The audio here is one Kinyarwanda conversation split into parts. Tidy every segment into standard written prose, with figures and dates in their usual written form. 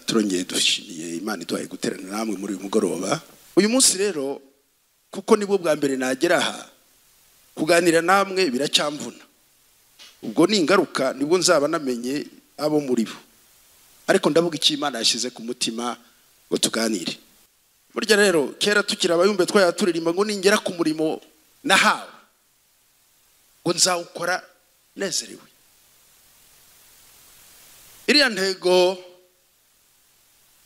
Turongeye dushimiye Imana iduhaye guterana namwe muri uyu mugoroba. Uyu munsi rero kuko nibwo bwa mbere nagera aha kuganira namwe biracyamvuna, ubwo ni ingaruka nibwo nzaba namenye abo muri bo, ariko ndavuga icyo Imana yashyize ku mutima ngo tuganire. Burya rero kera tukiri abayumbe twaya turirimba ngo ningera ku murimo nahawe ngo nzawukora nezerewe. Iriya ntego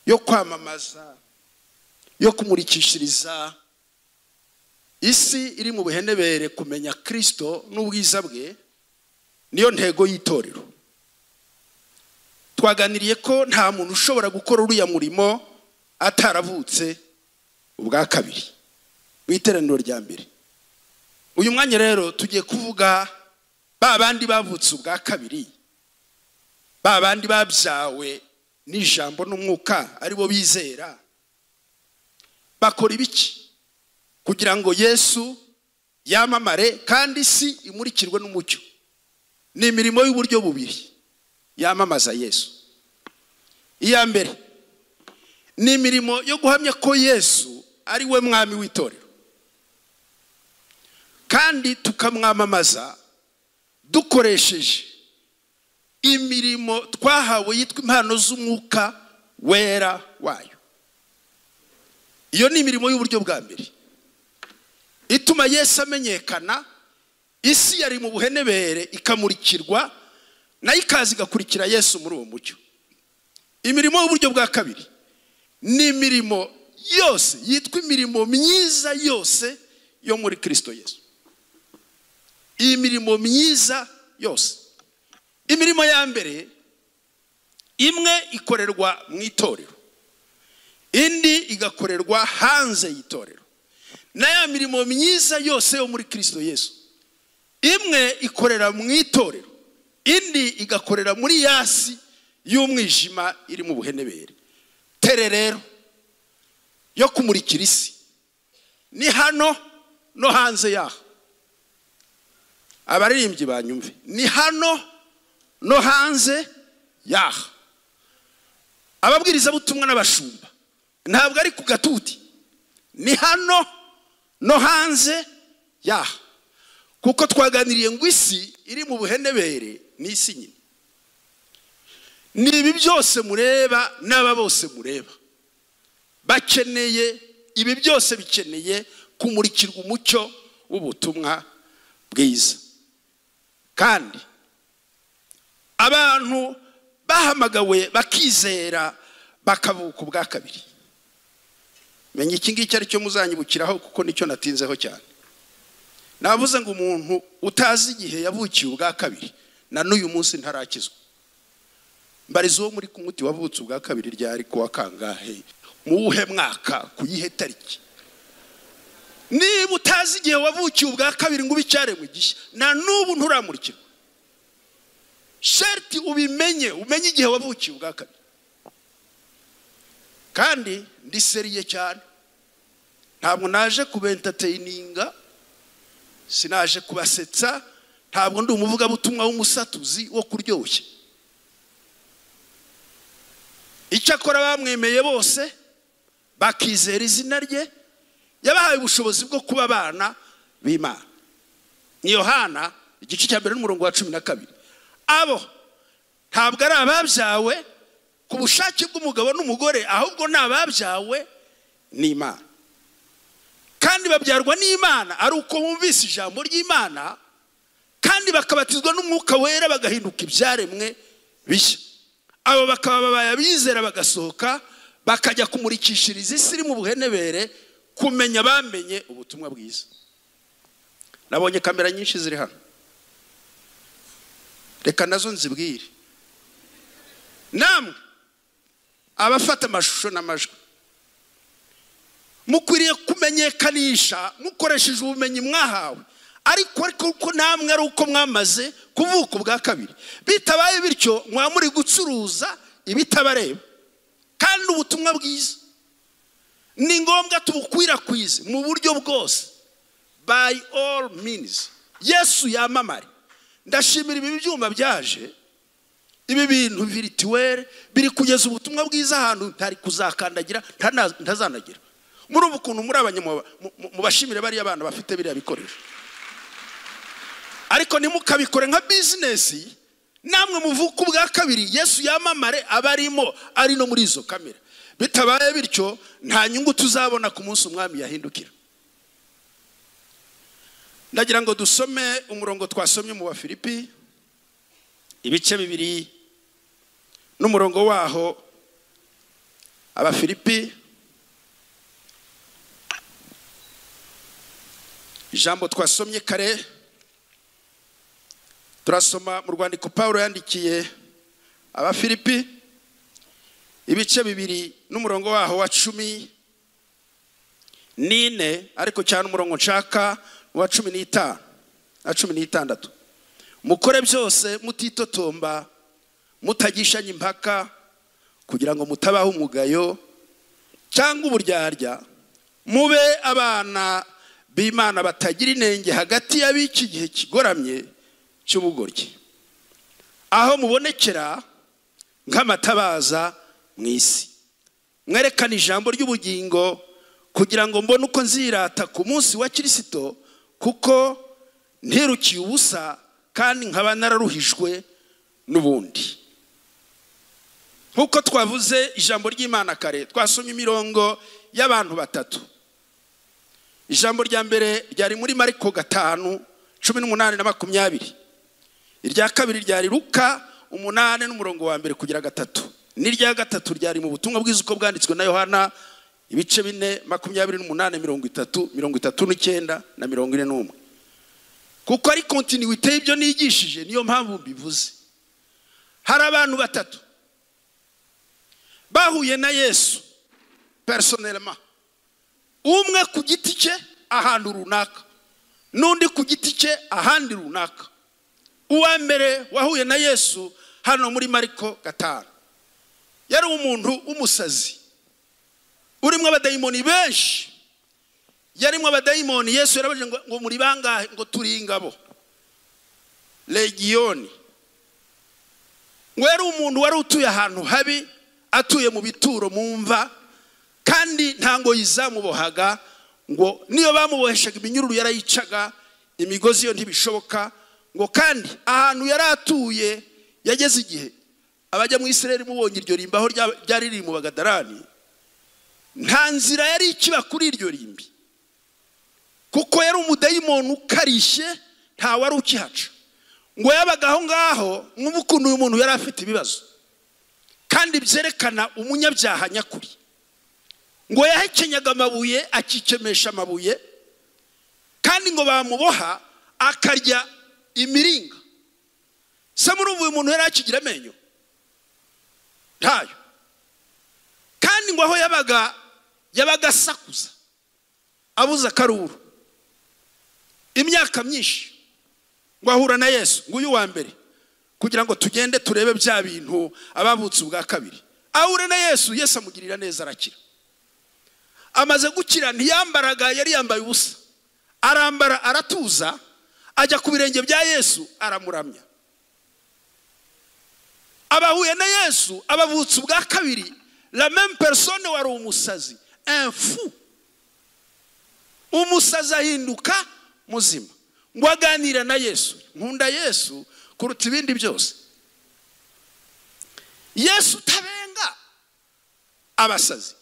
yo kwamamaza, yo kumurikishiriza isi iri mu buhenebere kumenya Kristo n'ubwiza bwe, niyo ntego y'itorero. Twaganiriye ko nta muntu ushobora gukora uriya murimo ataravutse ubwa kabiri mu iteraniro rya mbere. Uyu mwanya rero tugiye kuvuga ba bandi bavutse ubwa kabiri, ba bandi babyawe n'ijambo n'umwuka aribo bizera, bakora ibiki kugira ngo Yesu yamamare kandi isi imurikirwe n'umucyo. Ni imirimo y'uburyo bubiri yamamaza Yesu. Iya mbere ni imirimo yo guhamya ko Yesu ari we mwami w'itorero, kandi tukamwamamaza dukoresheje imirimo twahawe yitwa impano z'umwuka wera wayo. Iyo ni imirimo y'uburyo bwa mbere ituma Yesu amenyekana, isi yari mu buhenebere ikamurikirwa nayo ikaza igakurikira Yesu muri uwo mucyo. Imirimo y'uburyo bwa kabiri ni imirimo yose yitwa imirimo myiza yose yo muri Kristo Yesu. Iyi mirimo myiza yose, imirimo ya mbere imwe ikorerwa mu itorero, indi igakorerwa hanze y'itorero. Na ya mirimo myiza yose yo muri Kristo Yesu, imwe ikorera mu itorero, indi igakorera muri yasi y'umwijima iri mu buhenebere. Tere rero yo kumurikira isi ni hano no hanze yaho. Abaririmbyi banyumve, ni hano no hanze yaho. Ababwiriza butumwa n'abashumba ntabwo ari ku gatuti, ni hano no hanze yaho, kuko twaganiriye ngo isi iri mu buhenebere ni isi nyine. Ni ibi byose mureba n'aba bose mureba bakeneye, ibi byose bikeneye kumurikirwa umucyo w'ubutumwa bwiza. Kandi abantu bahamagawe bakizera bakavuka ubwa kabiri. Menye iki ngiki ari cyo muzanyibukiraho kuko nicyo natinzeho cyane. Navuze ngo umuntu utazi igihe yavukiye ubwa kabiri na n'uyu munsi ntarakizwa. Mbarizo wo muri kumuti wavutse ubwa kabiri ryari kuwa kangahe, muwuhe mwaka, kuyihe tariki? Niba utazi igihe wavukiye ubwa kabiri ngo ubicyaremwe gishya, na n'ubu nturamurikirwa. Sherti ubimenye, umenye igihe wavukiye ubwa kabiri. Kandi ndi seriye cyane, ntabwo naje kubentertaininga, sinaje kubasetsa, ntabwo ndi umuvugabutumwa w'umusatuzi wo kuryoshya. Icyakora bamwemeye bose bakizera izina rye, yabahaye ubushobozi bwo kuba abana b'Imana. Ni Yohana igice cya mbere n'umurongo wa 12. Abo ntabwo ari ababyawe ku bushake bw'umugabo n'umugore, ahubwo ni ababyawe n'Imana. Kandi babyarwa n'Imana ari uko bumvise ijambo ry'Imana, kandi bakabatizwa n'umwuka wera bagahinduka ibyaremwe bishya. Abo bakaba babaye abizera bagasohoka bakajya kumurikishiriza isi iri mu buhenebere kumenya bamenye ubutumwa bwiza. Nabonye kamera nyinshi ziri hano, reka nazo nzibwire namwe abafata amashusho n'amajwi. Mukwiriye kumenyekanisha mukoresheje ubumenyi mwahawe, ariko ko namwe ari uko mwamaze kuvuka ubwa kabiri. Bitabaye bityo mwa muri gucuruza ibitabareba. Kandi ubutumwa bwiza ni ngombwa tubukwirakwize mu buryo bwose, by all means. Yesu yamamare. Ndashimira ibi byuma byaje Ibi bintu virtuel biri kugeza ubutumwa bwiza ahantu ntari kuzakandagira, ntazanagira. Muri ubu kuntu muri mubashimire bariya abana bafite biriya bikoresho. Ariko ntimukabikore nka business, namwe muvuka ubwa kabiri Yesu yamamare abarimo ari no muri izo kamera. Bitabaye bityo nta nyungu tuzabona ku munsi umwami yahindukira. Ndagira ngo dusome umurongo twasomye mu Bafilipi ibice 2 n'umurongo waho. Abafilipi, ijambo twasomye kare, turasoma mu rwandiko Paulo yandikiye Abafilipi ibice 2 n'umurongo waho wa 14, ariko cyane umurongo nshaka wa 15 na 16. Mukore byose mutitotomba, mutagishanye impaka, kugira ngo mutabaho umugayo cyangwa uburyarya, mube abana b'Imana batagira inenge hagati y'ab'iki gihe kigoramye cy'ubugoryi, aho mubonekera nk'amatabaza mu isi. Mwerekana ijambo ry'ubugingo, kugira ngo mbone uko nzirata ku munsi wa Kristo, kuko ntirukiye ubusa kandi nkaba nararuhijwe n'ubundi. Nkuko twavuze ijambo ry'Imana kare, twasomye imirongo y'abantu batatu. Ijambo rya mbere ryari muri Mariko 5 18 na 20. Irya kabiri ryari Luka 8 n'umurongo wa mbere kugira 3. N'irya gatatu ryari mu butumwa bwiza uko bwanditswe na Yohana ibice 4 28 30 39 na 41. Kuko ari continuité y'ibyo nigishije, niyo mpamvu mbivuze. Hari abantu batatu bahuye na Yesu personnellement, umwe ku giti cye ahantu runaka, n'undi ku giti cye ahandi runaka. Uwa mbere wahuye na Yesu hano muri Mariko 5 yari umuntu w'umusazi urimo abadayimoni benshi. Yarimo abadayimoni. Yesu yarabajije ngo muri bangahe? Ngo turi ingabo, legioni. Ngo yari umuntu wari utuye ahantu habi, atuye mu bituro mu mva, kandi ntango yizamubohaga, ngo niyo bamuboheshaga iminyururu yarayicaga, imigozi yo ntibishoboka. Ngo kandi ahantu yari atuye yageze igihe abajya mu Isirayeli mubonye iryo rimbi aho ryari riri mu Bagadarani, nta nzira yari ikiba kuri iryo rimbi, kuko yari umudayimoni ukarishye, nta wari ukihaca. Ngo yabaga aho ngaho. Nk'ukuntu uyu muntu yari afite ibibazo kandi byerekana umunyabyaha nyakuri. Ngo yahekenyaga amabuye, akikemesha amabuye, kandi ngo bamuboha akarya imiringa. Se muri uyu muntu yari akigira amenyo? Ntayo. Kandi ngo aho yabaga, yabaga asakuza abuza akaruru imyaka myinshi. Ngo ahura na Yesu. Nguyu wa mbere, kugira ngo tugende turebe bya bintu abavutse ubwa kabiri. Ahure na Yesu, Yesu amugirira neza, arakira. Amaze gukira ntiyambaraga, yari yambaye ubusa, arambara aratuza, ajya ku birenge bya Yesu aramuramya. Abahuye na Yesu, abavutse ubwa kabiri, la même personne wari umusazi, un fou. Umusazi ahinduka muzima. Ngo aganira na Yesu. Nkunda Yesu kuruta ibindi byose. Yesu tabenga abasazi,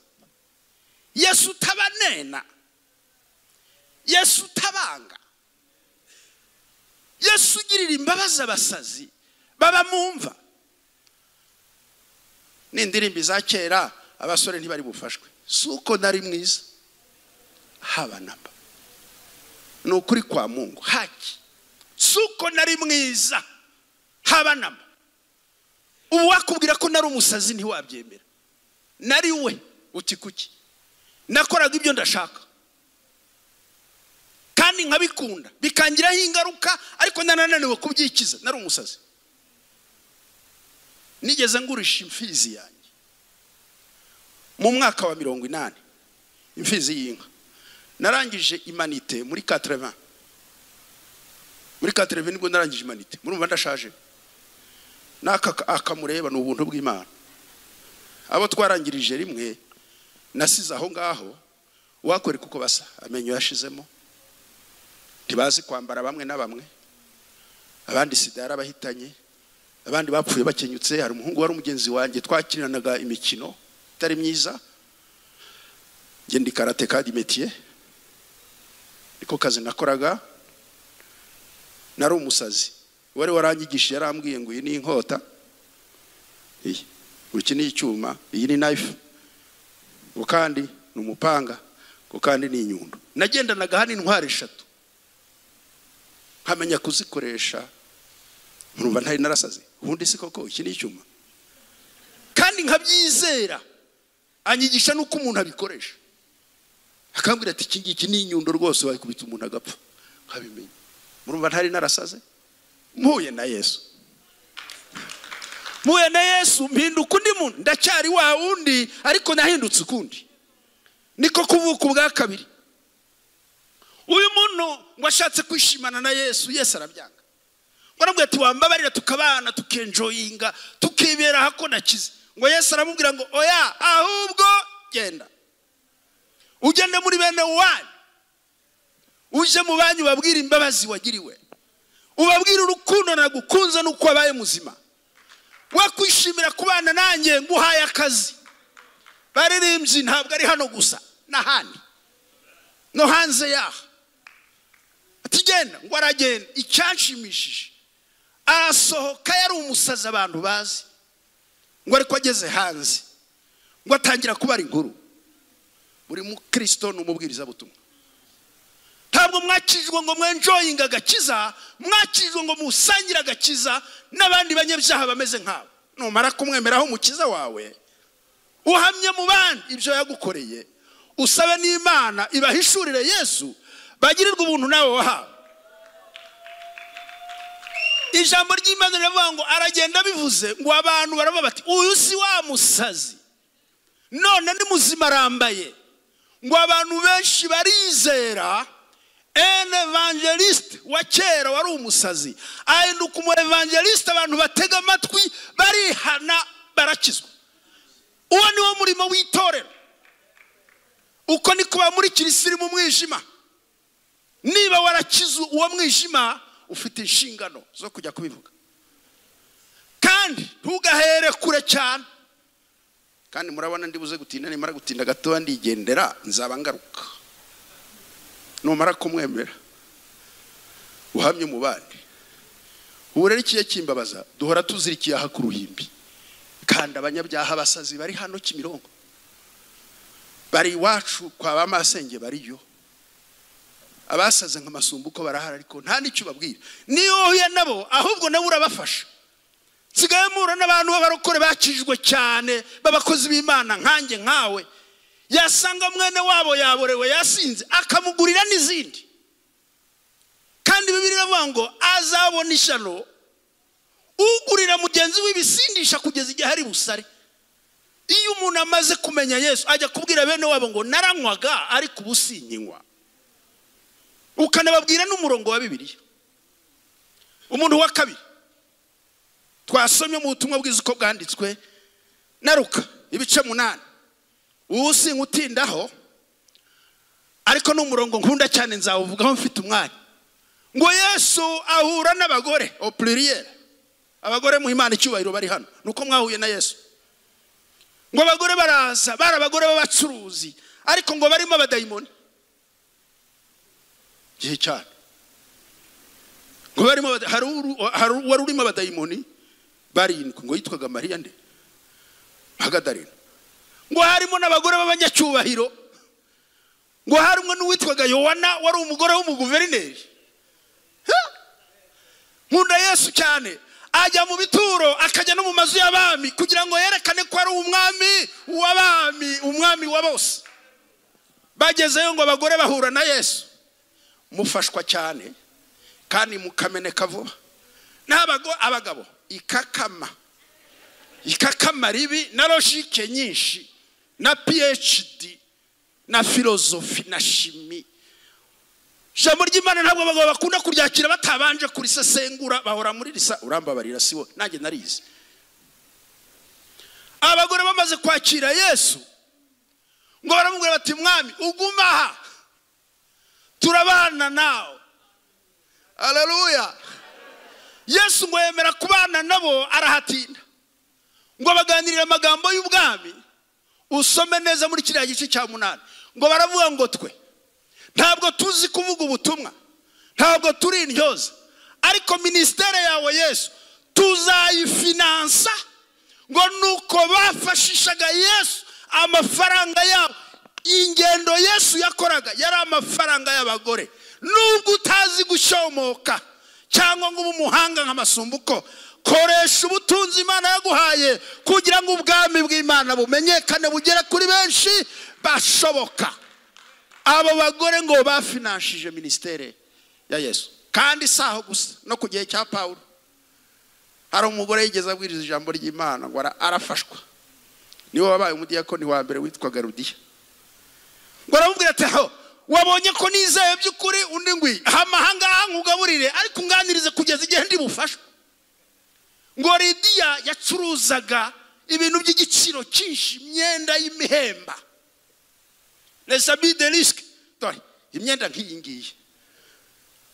Yesu tabanena, Yesu tabanga, Yesu ugirira imbabazi abasazi baba mumva. N'indirimbo za kera abasore ntibari bufashwe. Suko nari mwiza haba namba, ni ukuri kwa Mungu haki. Suko nari mwiza haba namba. Ubu wakubwira ko nari umusazi ntiwabyemera. Nari we uti kuki nakoraga ibyo ndashaka kandi nkabikunda bikangiraho ingaruka, ariko nanananiwe kubyikiza. Nari umusazi. Nigeze ngurisha imfizi yanjye mu mwaka wa 80, imfizi y'inka. Narangije imanite muri 80. Muri 80 nibwo narangije imanite. Murumva ndashaje. Naka akamureba ni ubuntu bw'Imana. Abo twarangirije rimwe nasize aho ngaho wakwereka uko basa, amenyo yashizemo, ntibazi kwambara bamwe na bamwe, abandi sida yarabahitanye, abandi bapfuye bakenyutse. Hari umuhungu wari umugenzi wanjye twakinanaga imikino itari myiza, njye ndi karateka di métier, niko kazi nakoraga, nari umusazi. Wari waranyigishije yarambwiye ngo iyi ni inkota, iyi iki ni icyuma, iyi ni knife, ngo kandi ni umupanga, ngo kandi ni inyundo. Nagendanaga hano intwaro eshatu nkamenya kuzikoresha, nkumva ntari narasaze. Ubundi si koko iki ni icyuma, kandi nkabyizera. Anyigisha nuko umuntu abikoresha, akambwira ati iki ngiki ni inyundo rwose, wayikubita umuntu agapfa, nkabimenya. Murumva ntari narasaze. Mpuye na Yesu, mpuye na Yesu mpinduka undi muntu. Ndacyari wa wundi ariko nahindutse ukundi, niko kuvuka ubwa kabiri. Uyu muntu ngo ashatse kwishimana na Yesu, Yesu arabyanga. Ngo aramubwira ati wambabarira tukabana tukenjoyinga tukibera hako nakize. Ngo Yesu aramubwira ngo oya, ahubwo genda ugende muri bene wanyu, uje mu banyu babwira imbabazi wagiriwe, ubabwira urukundo nagukunze nuko wabaye muzima, wakwishimira kubana nanjye nguhaye akazi. Baririmbyi ntabwo ari hano gusa, n'ahandi no hanze yaho. Ati genda, ngo aragenda. Icyanshimishije, arasohoka yari umusazi abantu bazi, ngo ariko ageze hanze ngo atangira kubara inkuru. Buri mukristo ni umubwirizabutumwa. Ntabwo mwakijwe ngo mwenjoyinga agakiza, mwakijwe ngo musangire agakiza n'abandi banyabyaha bameze nkabo. Numara kumwemeraho umukiza wawe, uhamye mu bandi ibyo yagukoreye, usabe n'Imana ibahishurire Yesu, bagirirwe ubuntu nawe wahawe. Ijambo ry'Imana riravuga ngo aragenda bivuze ngo abantu baravuga bati uyu si wa musazi, none ni muzima arambaye. Ngo abantu benshi barizera. En evangeliste wa kera wari umusazi ahinduka umu evangeliste, abantu batega amatwi barihana barakizwa. Uwo ni wo murimo w'itorero. Uko ni kuba muri kirisiri mu mwijima. Niba warakizwe uwo mwijima, ufite inshingano zo kujya kubivuga, kandi ntugahere kure cyane. Kandi murabona ndibuze gutinda, nimara gutinda gato ndigendera, nzaba ngaruka. Numara kumwemera uhamye mu bandi. Ubu rero ikiye kimbabaza, duhora tuzirikiye aha ku ruhimbi, kandi abanyabyaha basazi bari hano Kimironko, bari iwacu kwa bamasenge bariyo, abasaze nk'amasumbuko barahara, ariko nta n'icyo babwira. Niyo uhuye nabo ahubwo nawe urabafasha. Nsigaye mpura n'abantu b'abarokore bakijwe cyane, b'abakozi b'Imana nkanjye nkawe, yasanga mwene wabo yaborewe yasinze akamugurira n'izindi. Kandi Bibiliya iravuga ngo azabona ishyano ugurira mugenzi w'ibisindisha kugeza igihe ari busare. Iyo umuntu amaze kumenya Yesu ajya kubwira bene wabo ngo naranywaga ariko ubu sinkinywa, ukanababwira n'umurongo wa Bibiliya. Umuntu wa kabiri twasomye mu butumwa bwiza uko bwanditswe na Luka ibice 8. Ubu sinkutindaho, ariko n'umurongo nkunda cyane nzawuvugaho mfite umwanya. Ngo Yesu ahura n'abagore au pluriel, abagore mu Imana icyubahiro bari hano, nuko mwahuye na Yesu. Ngo abagore baraza, bari abagore b'abacuruzi, ariko ngo barimo abadayimoni gihe cyane. Ngo barimo, hari wari urimo abadayimoni barindwi, ngo yitwaga Mariya nde Magadarena. Ngo harimo n'abagore b'abanyacyubahiro, ngo harimo n'uwitwaga Yohana wari umugore w'umuguverineri. Nkunda Yesu cyane, ajya mu bituro akajya no mu mazu y'abami kugira ngo yerekane ko ari umwami w'abami, umwami wa bose. Bagezeyo ngo abagore bahura na Yesu, mufashwa cyane kandi mukameneka vuba. N'abagabo ikakama, ikakama ribi na logique nyinshi na PhD na philosophie na chimie. Ijambo ry'Imana ntabwo abagabo bakunda kuryakira batabanje kurisesengura, bahora muri risa. Urambabarira siwo, nanjye narize. Abagore bamaze kwakira Yesu ngo baramubwira bati mwami uguma aha turabana nawe. Haleluya. Yesu ngo yemera kubana nabo arahatinda, ngo baganirira amagambo y'ubwami. Usome neza muri kiriya gice cya 8 ngo baravuga ngo twe ntabwo tuzi kuvuga ubutumwa, ntabwo turi intyoza, ariko ministere yawe Yesu tuzayifinansa. Ngo nuko bafashishaga Yesu amafaranga yabo. Ingendo Yesu yakoraga yari amafaranga y'abagore. Nubwo utazi gushomoka cyangwa ngo umuhanga nk'amasumbuko, koresha ubutunzi Imana yaguhaye kugira ngo ubwami bw'Imana bumenyekane bugere kuri benshi bashoboka. Abo bagore ngo bafinanshije ministere ya Yesu. Kandi saho gusa, no ku gihe cya Paulo hari umugore yigeze abwiriza ijambo ry'Imana ngo arafashwa. Niwe wabaye umudiyakoni wa mbere witwaga Rudiya. Ngo aramubwira ati aho wabonye ko nizeye by'ukuri, undi ngwi amahanga nkugaburire ariko unganirize kugeza igihe ndi bufashwe. Ngo Lidiya yacuruzaga ibintu by'igiciro cyinshi, imyenda y'imihemba, les habits de risque, dore imyenda nk'iyi ngiyi.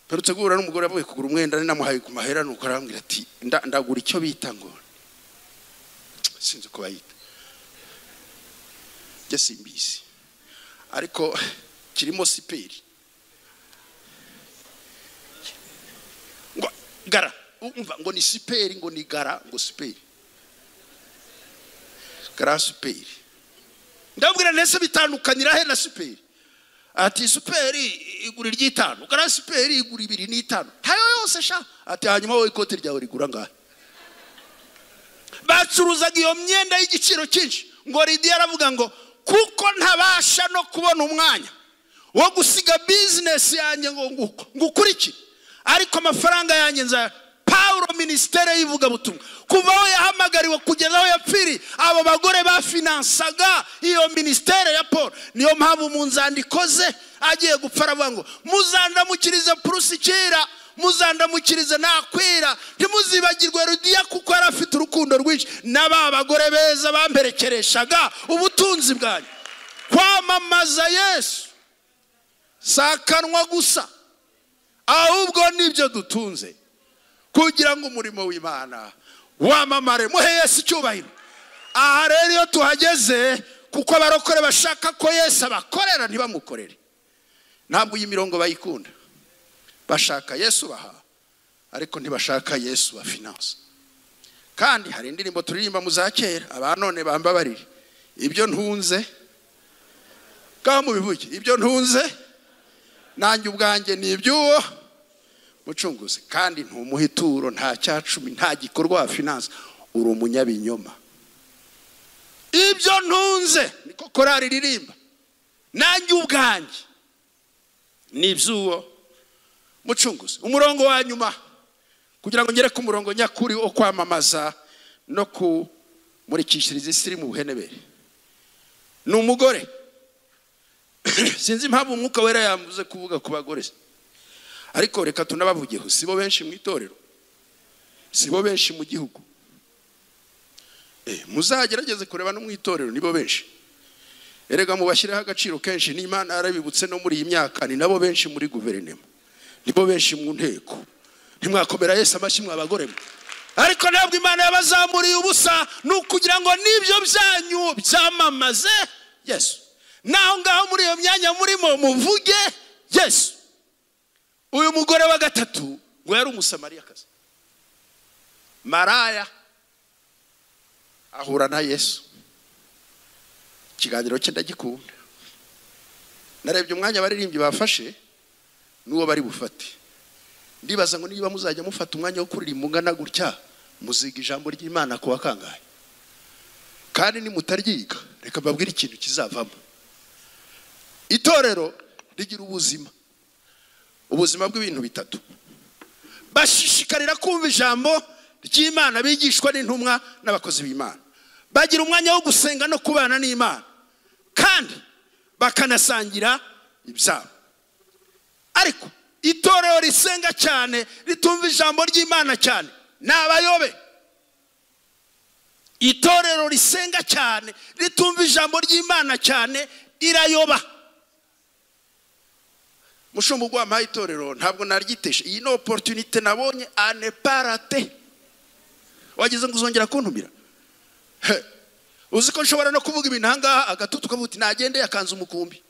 Mperutse guhura n'umugore avuye kugura umwenda, namuhaye ku mahera, nuko arambwira ati ndagura icyo bita ngo sinzi uko bayita, njye simbizi, ariko kirimo siperi ngo gara, umva ngo ni siperi, ngo ni gara, ngo siperi gara siperi. Ndabwira nese bitandukanira he na siperi? Ati siperi igura iry'itanu, gara siperi igura 2 n'itanu, tayo yose sha. Ati hanyuma wowe ikote ryawe rigura ngahe? Bacuruzaga iyo myenda y'igiciro cyinshi. Ngo Lidiya aravuga ngo kuko ntabasha no kubona umwanya wo gusiga business yanjye ngo ngukurikire, ariko amafaranga yanjye nza. Paulo ministere y'ivugabutumwa kuva aho yahamagariwe kugeza aho yapfiri, abo bagore bafinansaga iyo ministere ya Paul. Niyo mpamvu mu nzandiko ze agiye gupfa aravuga ngo muzandamukirize Prusikira, muzandamukirize Nakwira, ntimuzibagirwe Rudiya kuko yari afite urukundo rwinshi n'aba bagore beza bamperekereshaga ubutunzi bwanyu. Kwamamaza Yesu sakanwa gusa, ahubwo nibyo dutunze kugira ngo umurimo w'Imana wamamare. Muhe Yesu icyubahiro. Aha rero iyo tuhageze, kuko abarokore bashaka ko Yesu abakorera ntibamukorere, ntabwo iyi mirongo bayikunda. Bashaka Yesu baha, ariko ntibashaka Yesu ba finance. Kandi hari indirimbo turirimba mu za kera, abanone bambabarire, ibyo ntunze ka mubivuge, ibyo ntunze nanjye ubwanjye ni iby'uwo mucunguzi. Kandi ntumuha ituro, nta cyacumi, nta gikorwa wa finance, uri umunyabinyoma. Ibyo ntunze niko korari ririmba, nanjye ubwanjye ni iby'uwo mucunguzi. Umurongo wa nyuma kugira ngo ngere ku murongo nyakuri wo kwamamaza no kumurikishiriza isi iri mu buhenebere, ni umugore. Sinzi impamvu Umwuka Wera yamuze kuvuga ku bagore, ariko reka tunabavugeho. Sibo benshi mu itorero, sibo benshi mu gihugu. Muzagerageze kureba no mu itorero nibo benshi. Erega mubashyireho agaciro kenshi, n'Imana yarabibutse no muri iyi myaka, ni nabo benshi muri guverinoma, nibo benshi mu nteko. Ntimwakomera Yesu amashyi mwa bagore mwe. Ariko ntabwo Imana yabazamuriye ubusa, ni ukugira ngo n'ibyo byanyu byamamaze Yesu. Naho ngaho muri iyo myanya murimo muvuge Yesu. Uyu mugore wa gatatu ngo yari umusamariyakazi, maraya, ahura na Yesu. Ikiganiro cye ndagikunda. Narebye umwanya abaririmbyi bafashe n'uwo bari bufate, ndibaza ngo niba muzajya mufata umwanya wo kuririmba ungana gutya, muziga ijambo ry'Imana ku wa kangahe? Kandi nimutaryiga, reka mbabwire ikintu kizavamo. Itorero rigira ubuzima, ubuzima bw'ibintu bitatu. Bashishikarira kumva ijambo ry'Imana bigishwa n'intumwa n'abakozi b'Imana, bagira umwanya wo gusenga no kubana n'Imana, kandi bakanasangira ibyabo. Ariko itorero risenga cyane, ritumva ijambo ry'Imana cyane, ni abayobe. Itorero risenga cyane ritumva ijambo ry'Imana cyane irayoba. Mushumba ugwampaye itorero ntabwo naryiteshe. Iyi ni opportunité nabonye à ne pas rater. Wagize ngo uzongera kuntumira? Uzi ko nshobora no kuvuga ibintu ahangaha agatutu kavuga uti nagende yakanze umukumbi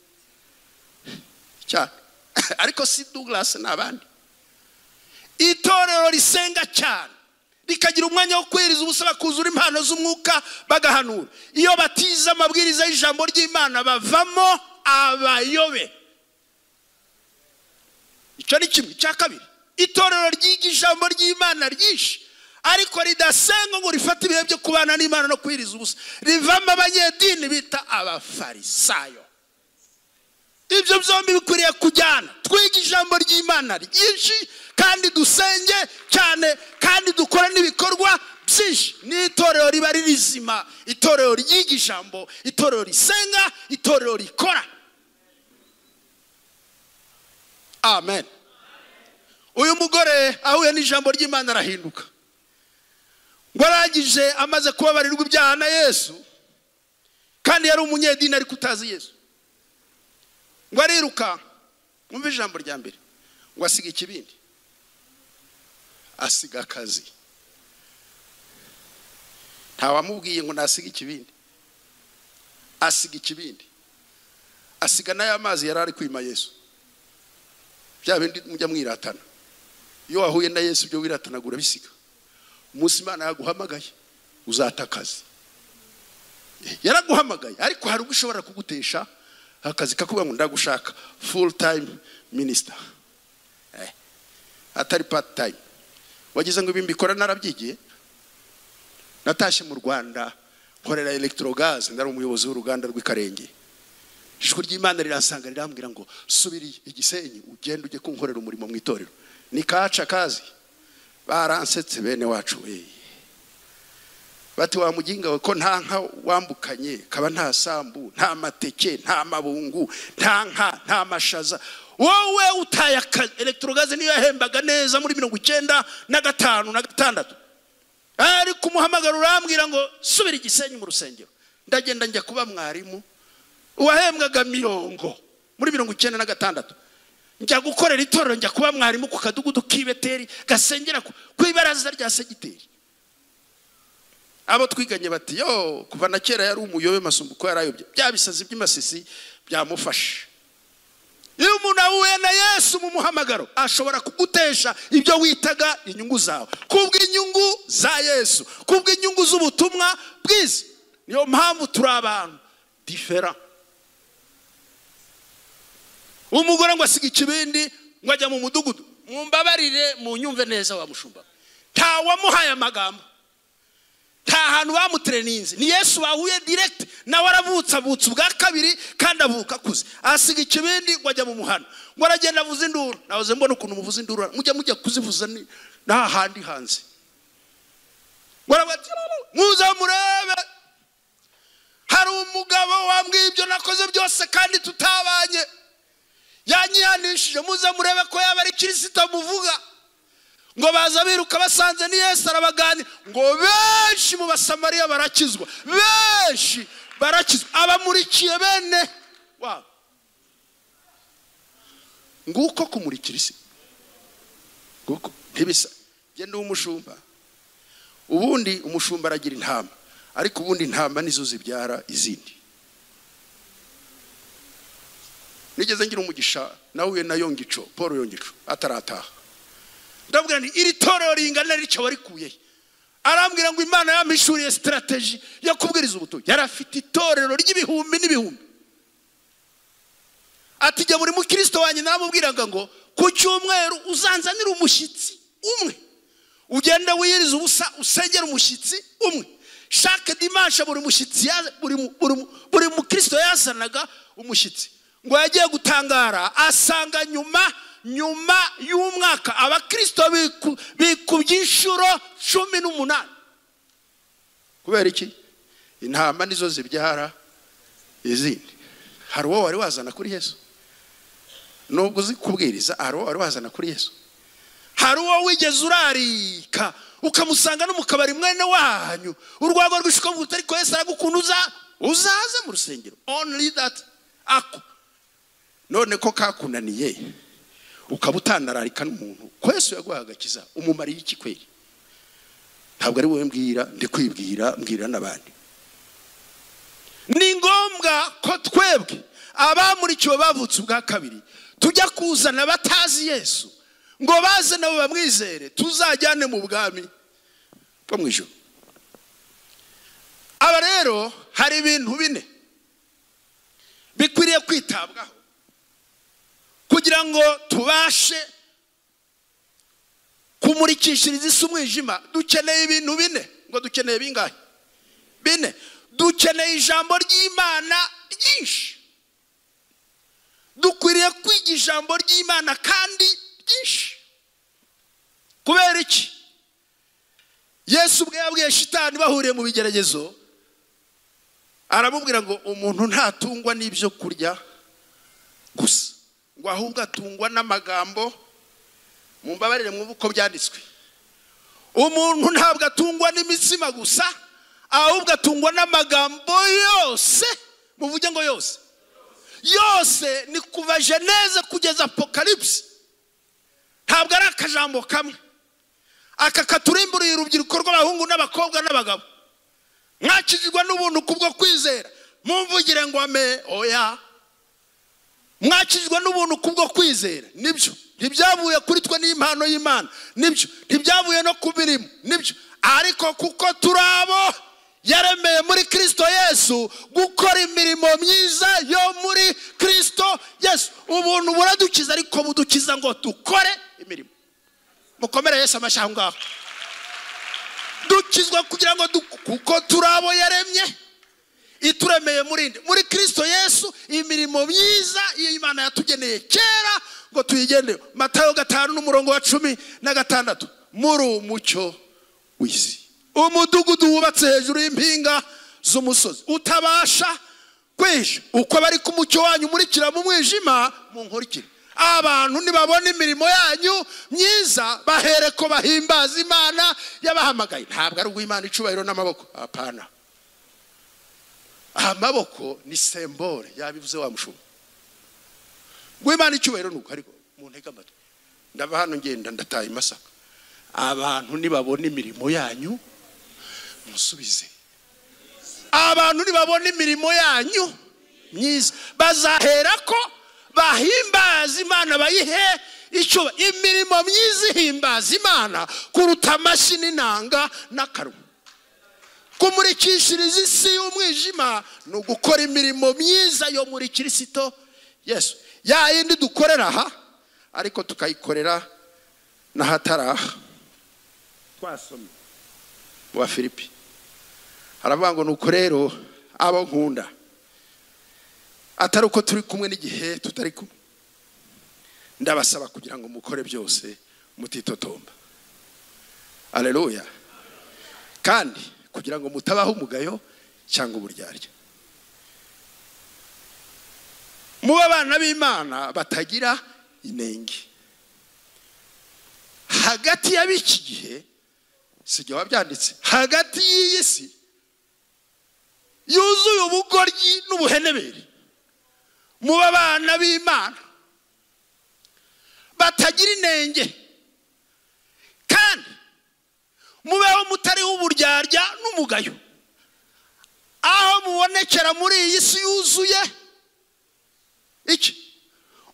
cyane. Ariko si Douglas n'abandi. Itorero risenga cyane rikagira umwanya wo kwiriza ubusa bakuzura impano z'umwuka bagahanura. Iyo batiza amabwiriza y'ijambo ry'Imana bavamo abayobe. Icyo ni kimwe. Icya kabiri, itorero ryiga ijambo ry'Imana ryinshi ariko ridasenga ngo rifate ibihe byo kubana n'Imana no kwiriza ubusa, rivamo abanyedini bita abafarisayo. Ibyo byombi bikwiriye kujyana. Twiga ijambo ry'Imana ryinshi kandi dusenge cyane kandi dukora n'ibikorwa byinshi. Ni itorero riba ririzima, itorero ryiga ijambo, itorero risenga, itorero rikora. Amen. Uyu mugore ahuye n'ijambo ry'Imana arahinduka. Ngo arangije amaze kubabarirwa ibyaha na Yesu, kandi yari umunyedini ariko utazi Yesu, ngo ariruka. Mwumve ijambo rya mbere, ngo asiga ikibindi, asiga akazi. Ntawamubwiye ngo nasiga ikibindi, asiga ikibindi, asiga n'aya mazi yari ari kwima Yesu. Bya bindi mujya mwiratana, iyo wahuye na Yesu ibyo wiratanagura bisiga. Umunsi Imana yaguhamagaye uzata akazi. Yaraguhamagaye ariko hari ubwo ishobora kugutesha akazi kakuba ngo ndagushaka full time minister, atari part time. Wagize ngo ibi mbikora narabyigiye. Natashye mu Rwanda nkorera Electrogaz, ndari umuyobozi w'uruganda rw'Ikarenge. Ijwi ry'Imana riransanga rirambwira ngo subiri Igisenyi ugende ujye kunkorera umurimo mu itorero. Nikaca kazi. Baransetse bene wacu we. Bati wa muginga we ko nta nka wambukanye, kaba nta sambu, nta mateke, nta mabungu, nta nka, nta mashaza. Wowe utaya Electrogaz niyo yahembaga neza muri 95 na 6. Ariko umuhamagaro urambwira ngo subira Igisenyi mu rusengero. Ndagenda njya kuba mwarimu uwahembwaga mirongo muri 96. Njya gukorera itorero, njya kuba mwarimu ku kadugudu k'Ibeteri gasengera ku ibaraza rya segiteri. Abo twiganye bati yo kuva na kera yari umuyobe Masumbuko yarayobye, bya bisazi by'imasisi byamufashe. Iyo umuntu ahuye na Yesu mu muhamagaro ashobora kugutesha ibyo witaga inyungu zawe kubw'inyungu za Yesu, kubw'inyungu z'ubutumwa bwiza. Niyo mpamvu turi abantu different. Umugore ngo asiga ikibindi ngo ajya mu mudugudu. Mumbabarire munyumve neza wa mushumba, nta wamuhaye amagambo, nta hantu bamutreninze. Ni Yesu bahuye direct, nawe aravutse avutse ubwa kabiri kandi avuka akuze. Asiga ikibindi ngo ajya mu muhano, ngo aragenda avuza induru. Nahoze mbona ukuntu muvuza induru, mujya kuzivuza nta handi hanze. Ngo aravuga muze murebe, hari umugabo wambwiye ibyo nakoze byose kandi tutabanye, yanyihanishije, muze murebe ko yaba ari Kristo muvuga. Ngo baza biruka basanze ni Yesu arabaganira. Ngo benshi mu Basamariya barakizwa, benshi barakizwa, abamurikiye bene wabo. Nguko kumurikira isi, nguko ntibisa. Genda umushumba, ubundi umushumba aragira intama, ariko ubundi intama nizo zibyara izindi. Nigeze ngira umugisha nahuye na Yongico, Paul Yongico atarataha. Ndabwira nti iri torero ringana rico warikuye. Arambwira ngo Imana yampishuriye strategy yo kubwiriza ubutumwa. Yarafite itorero ry'ibihumbi n'ibihumbi. Ati jya buri mukristo wanjye naramubwiraga ngo ku cyumweru uzanzanira umushyitsi umwe, ugende wiyiriza ubusa usengera umushyitsi umwe. Chaque dimanche buri mushyitsi buri mukristo yazanaga umushyitsi. Ngo yagiye gutangara asanga nyuma y'umwaka abakristo bikubye inshuro 18. Kubera iki? Intama nizo zibyara izindi. Hari uwo wari wazana kuri Yesu? Nubwo uzi kubwiriza, hari uwo wari wazana kuri Yesu? Hari uwo wigeze urarika ukamusanga no mu kabari mwene wanyu, urwagwa rw'ishuka ariko Yesu aragukunda, uzaze mu rusengero. Only that ako none ko kakunaniye ukaba utanararika n'umuntu, ko Yesu yaguhaye agakiza, umumariye iki kweri? Ntabwo ari wowe mbwira, ndi kwibwira, mbwira n'abandi. Ni ngombwa ko twebwe abamurikiwe bavutse ubwa kabiri tujya kuzana batazi Yesu ngo baze nabo bamwizere, tuzajyane mu bwami bwo mu ijuru. Aba rero hari ibintu bine bikwiriye kwitabwaho kugira ngo tubashe kumurikishiriza isi umwijima. Dukeneye ibintu bine. Ngo dukeneye bingahe? Bine. Dukeneye ijambo ry'Imana ryinshi. Dukwiriye kwiga ijambo ry'Imana kandi ryinshi. Kubera iki? Yesu ubwe yabwiye Shitani bahuriye mu bigeragezo, aramubwira ngo umuntu ntatungwa n'ibyo kurya gusa, ngo ahubwo atungwa n'amagambo. Mumbabarire mwumve uko byanditswe. Umuntu ntabwo atungwa n'imitsima gusa, ahubwo atungwa n'amagambo yose. Muvuge ngo yose. Yose ni kuva Geneze kugeza Apocalypse. Ntabwo ari akajambo kamwe. Aka katurimburiye urubyiruko rw'abahungu n'abakobwa n'abagabo. Mwakijijwe n'ubuntu kubwo kwizera. Mumvugire ngo ame oya. Mwakijijwe n'ubuntu kubwo kwizera. Nibyo. Ntibyavuye kuri twe n'impano y'Imana. Nibyo. Ntibyavuye no ku mirimo. Nibyo. Ariko kuko turabo yaremeye muri Kristo Yesu gukora imirimo myiza yo muri Kristo Yesu. Ubuntu buradukiza, ariko budukiza ngo dukore imirimo. Mukomere Yesu amashyi aho ngaho. Dukizwa kugira ngo kuko turabo yaremye, ituremeye muri Kristo Yesu imirimo myiza y'Imana yatugeneye kera ngo tuyigendeho. Matayo 5:16. Muri umucyo w'isi. Umudugudu wubatse hejuru y'impinga z'umusozi utabasha kwisha. Uko bari ku mucyo wanyu umurikira mu mwijima, munkurikire. Abantu nibabona imirimo yanyu myiza bahereko bahimbaza Imana yabahamagaye. Ntabwo ari uw'Imana icubahiro n'amaboko, apana. Amaboko ni sembore, yabivuze wa mushumba. Uw'Imana icubahiro nuko, ariko muntege amatwi. Ndava hano ngenda ndataye Masaka. Abantu nibabona imirimo yanyu musubize. Abantu nibabona imirimo yanyu myiza bazaherako bahimbaza Imana, bayihe icyo. Imirimo myiza ihimbaza Imana kuruta amashyi n'inanga n'akarwa. Kumurikishiriza isi y'umwijima ni ugukora imirimo myiza yo muri Kristo Yesu. Ya yindi dukorera aha, ariko tukayikorera n'ahataraha. Twasomye mu Bafilipi haravuga ngo nuko rero abo nkunda, atari uko turi kumwe n'igihe tutari kumwe, ndabasaba kugira ngo mukore byose mutitotomba. Haleluya. Kandi kugira ngo mutabaho umugayo cyangwa uburyarya, muba abana b'Imana batagira inenge. Hagati y'ab'iki gihe, sijya wabyanditse, hagati y'iyi si yuzuye ubugoryi n'ubuhenebere, muba abana b'Imana batagira inenge, kandi mubeho mutariho uburyarya n'umugayo. Aho mubonekera muri iyi si yuzuye iki?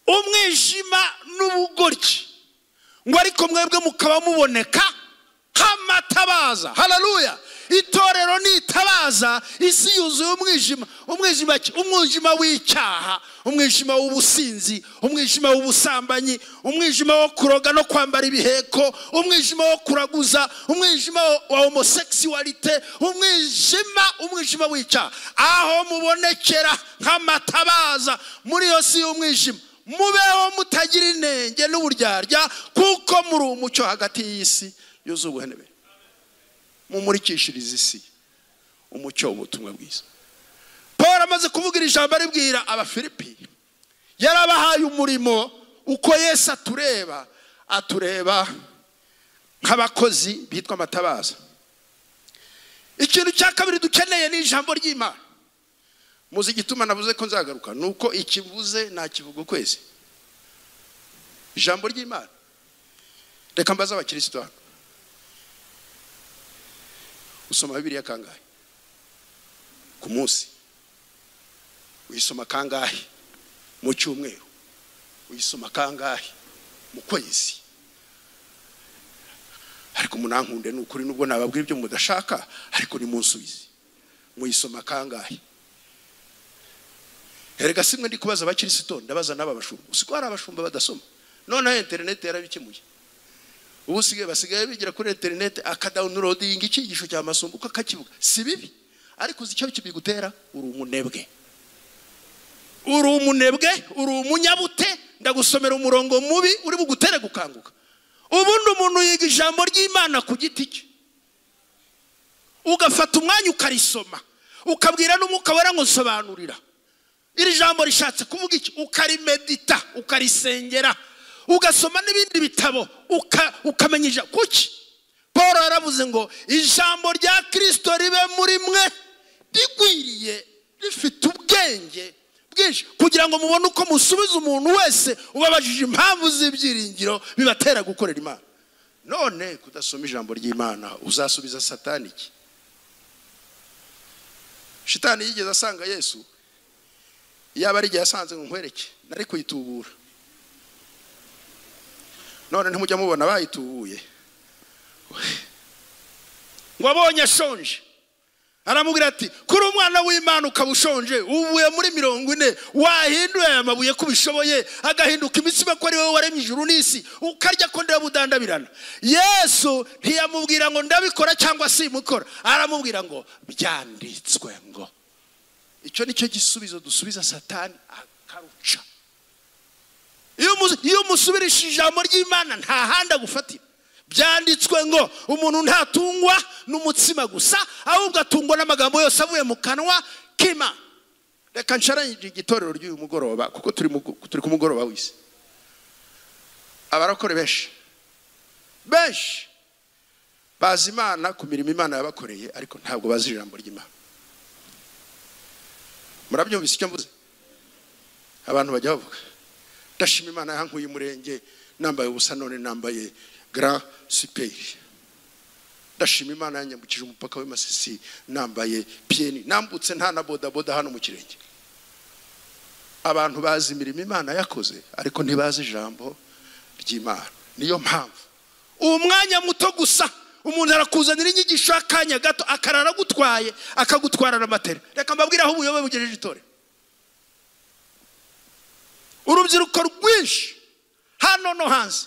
Umwijima n'ubugoryi, ngo ariko mwebwe mukaba muboneka nk'amatabaza. Haleluya. Itorero ni itabaza, isi yuzuye umwijima. Umwijima ki? Umwijima w'icyaha, umwijima w'ubusinzi, umwijima w'ubusambanyi, umwijima wo kuroga no kwambara ibiheko, umwijima wo kuraguza, umwijima wa homosexualité, umwijima w'icyaha. Aho mubonekera nk'amatabaza muri iyo si y'umwijima, mubeho mutagira inenge n'uburyarya, kuko muri umucyo hagati y'isi yuzuye ubuhenebere. Mumurikishiriza isi umucyo w'ubutumwa bwiza. Paul amaze kuvuga ijambo aribwira Abafilipi, yarabahaye umurimo. Uko Yesu atureba, atureba Nk'abakozi bitwa amatabaza. Ikintu cya kabiri dukeneye ni ijambo ry'Imana. Muzi igituma navuze ko nzagaruka nuko ikivuze nakivuga ukwezi. Ijambo ry'Imana. Reka mbaze abakristo hano. Usoma Bibiliya kangahe ku munsi? Uyisoma kangahe mu cyumweru? Uyisoma kangahe mu kwezi? Ariko munankunde nukuri nubwo nababwira ibyo mudashaka, ariko ni munsubize. Muyisoma kangahe? Erega simwe ndi kubaza abakristo, ndabaza n'aba bashumba. Usiko hari abashumba badasoma. None internet yarabikemuye. Ubu basigaye bigira kuri internet akadownloading icyigisho cya masumbu uko akakivuga. Si bibi, ariko uzi icyo kibigutera? Uri umunebwe. Uri umunebwe, uri umunyabute. Ndagusomera umurongo mubi uri bugutere gukanguka. Ubundi umuntu yiga ijambo ry'Imana ku giti cye, ugafata umwanya ukarisoma, ukabwira n'umwuka wera ngo nsobanurira iri jambo rishatse kuvuga iki, ukarimedita, ukarisengera, ugasoma n'ibindi bitabo, ukamenya ijambo. Kuki Paul yaravuze ngo ijambo rya Kristo ribe muri mwe rigwiriye rifite ubwenge bwinshi, kugira ngo mubone uko musubiza umuntu wese ubabajije impamvu z'ibyiringiro bibatera gukorera Imana. None kudasoma ijambo ry'Imana uzasubiza Satani iki? Shitani yigeze asanga Yesu, yaba ari igihe yasanze ngo nkwereke, nari kuyitubura. None ntimujya mubona bayitubuye. Ngo abonye ashonje aramubwira ati kuri umwana w'Imana ukaba ushonje, uvuye muri 40 wahinduye aya mabuye ko ubishoboye agahinduka imitsima, ko ari wowe waremye ijuru n'isi, ukarya ko ndabudandabirana. Yesu ntiyamubwira ngo ndabikora cyangwa simukora, aramubwira ngo byanditswe ngo. Icyo nicyo gisubizo dusubiza Satani akaruca. Iyo umusubirisha ijambo ry'Imana nta handi agufatira. Byanditswe ngo umuntu ntatungwa n'umutsima gusa, ahubwo atungwa n'amagambo yose avuye mu kanwa k'Imana. Reka nsharanye igitorero ry'uyu mugoroba, kuko turi ku mugoroba w'isi. Abarakore benshi benshi bazi Imana ku mirimo Imana yabakoreye, ariko ntabwo bazi ijambo ry'Imana. Murabyumvise icyo mvuze? Abantu bajya bavuga ndashima Imana yankuye umurenge nambaye ubusa, none nambaye grand super. Ndashima Imana yanyambukije umupaka w'Imasisi nambaye pieni, nambutse nta na boda boda hano mu kirenge. Abantu bazi imirimo Imana yakoze, ariko ntibazi ijambo ry'Imana. Niyo mpamvu umwanya muto gusa umuntu arakuzanira inyigisho akanya gato akarara gutwaye akagutwara na matera. Reka mbabwire aho ubuyobe bugejeje itorero. Urubyiruko rwinshi hano no hanze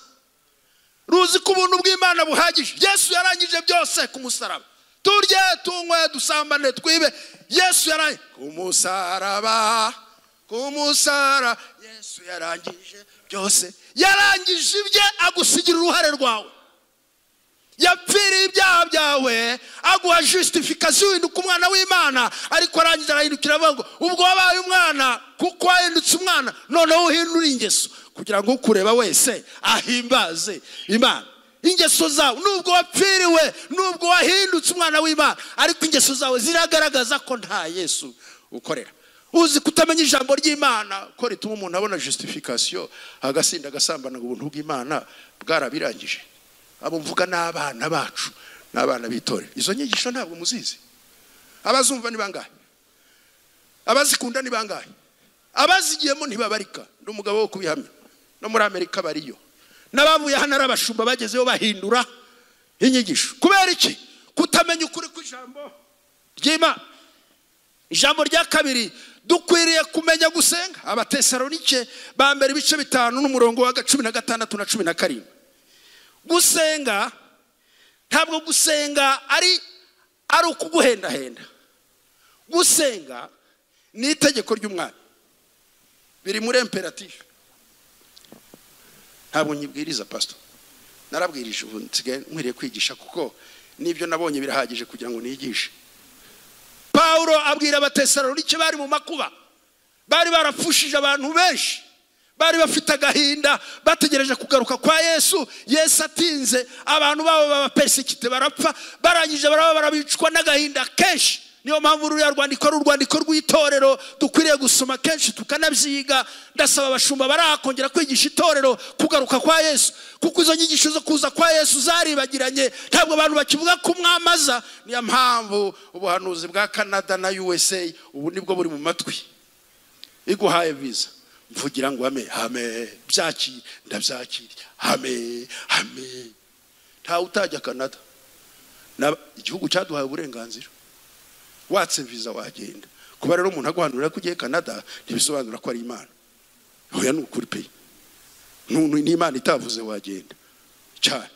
ruzi ko ubuntu bw'Imana buhagije. Yesu yarangije byose ku musaraba. Turye, tunywe, dusambane, twibe. Yesu yarangije ku musaraba, ku musaraba. Yesu yarangije byose. Yarangije ibye agusigira uruhare rwawe. Yapfiriye ibyaha byawe aguha justification uhinduka umwana w'Imana, ariko arangije arahindukira avuga ngo ubwo wabaye umwana, kuko wahindutse umwana, noneho uhindura ingeso kugira ngo ukureba wese ahimbaze Imana. Ingeso zawe, nubwo wapfiriwe, nubwo wahindutse umwana w'Imana, ariko ingeso zawe ziragaragaza ko nta Yesu ukorera. Uzi kutamenya ijambo ry'Imana ko rituma umuntu abona justification agasinda agasambana, ngo ubuntu bw'Imana bwarabirangije. Abo mvuga n'abana bacu n'abana b'itorero. Izo nyigisho ntabwo muzizi. Abazumva ni bangahe? Abazikunda ni bangahe? Abazigiyemo ntibabarika. Ndi umugabo wo kubihamya. No muri Amerika bariyo. N'abavuye hano ari abashumba bagezeyo bahindura inyigisho. Kubera iki? Kutamenya ukuri kw'ijambo ry'Imana. Ijambo rya kabiri dukwiriye kumenya gusenga. Abatesalonike ba mbere ibice 5 n'umurongo wa 16 na 17. Gusenga ntabwo gusenga ari ukuguhendahenda. Gusenga ni itegeko ry'Umwami, biri muri imperatif. Ntabwo nyibwiriza pastor, narabwirije ubu nsigaye nkwiriye kwigisha kuko nibyo nabonye birahagije kugira ngo nigishe. Paulo abwira Abatesalonike bari mu makuba, bari barapfushije abantu benshi, Bari bafite agahinda, bategereje kugaruka kwa Yesu. Yesu atinze, abantu babo babapersekite barapfa, barangije baraba barabicwa n'agahinda kenshi. Niyo mpamvu ruriya rwandiko ari urwandiko rw'itorero dukwiriye gusoma kenshi tukanabyiga. Ndasaba abashumba barakongera kwigisha itorero kugaruka kwa Yesu, kuko izo nyigisho zo kuza kwa Yesu zaribagiranye, ntabwo abantu bakivuga ko umwamaza. Niyo mpamvu ubuhanuzi bwa Canada na USA ubu nibwo buri mu matwi. Iguhaye visa, mvugira ngo ame ame, byakire ndabyakire, ame ame. Nta utajya Canada, igihugu cyaduhaye uburenganzira, watse visa wagenda. Kuba rero umuntu aguhanurira ko ugiye Canada ntibisobanura ko ari Imana. Oya, ni ukuri pe, ni Imana itavuze wagenda cyane.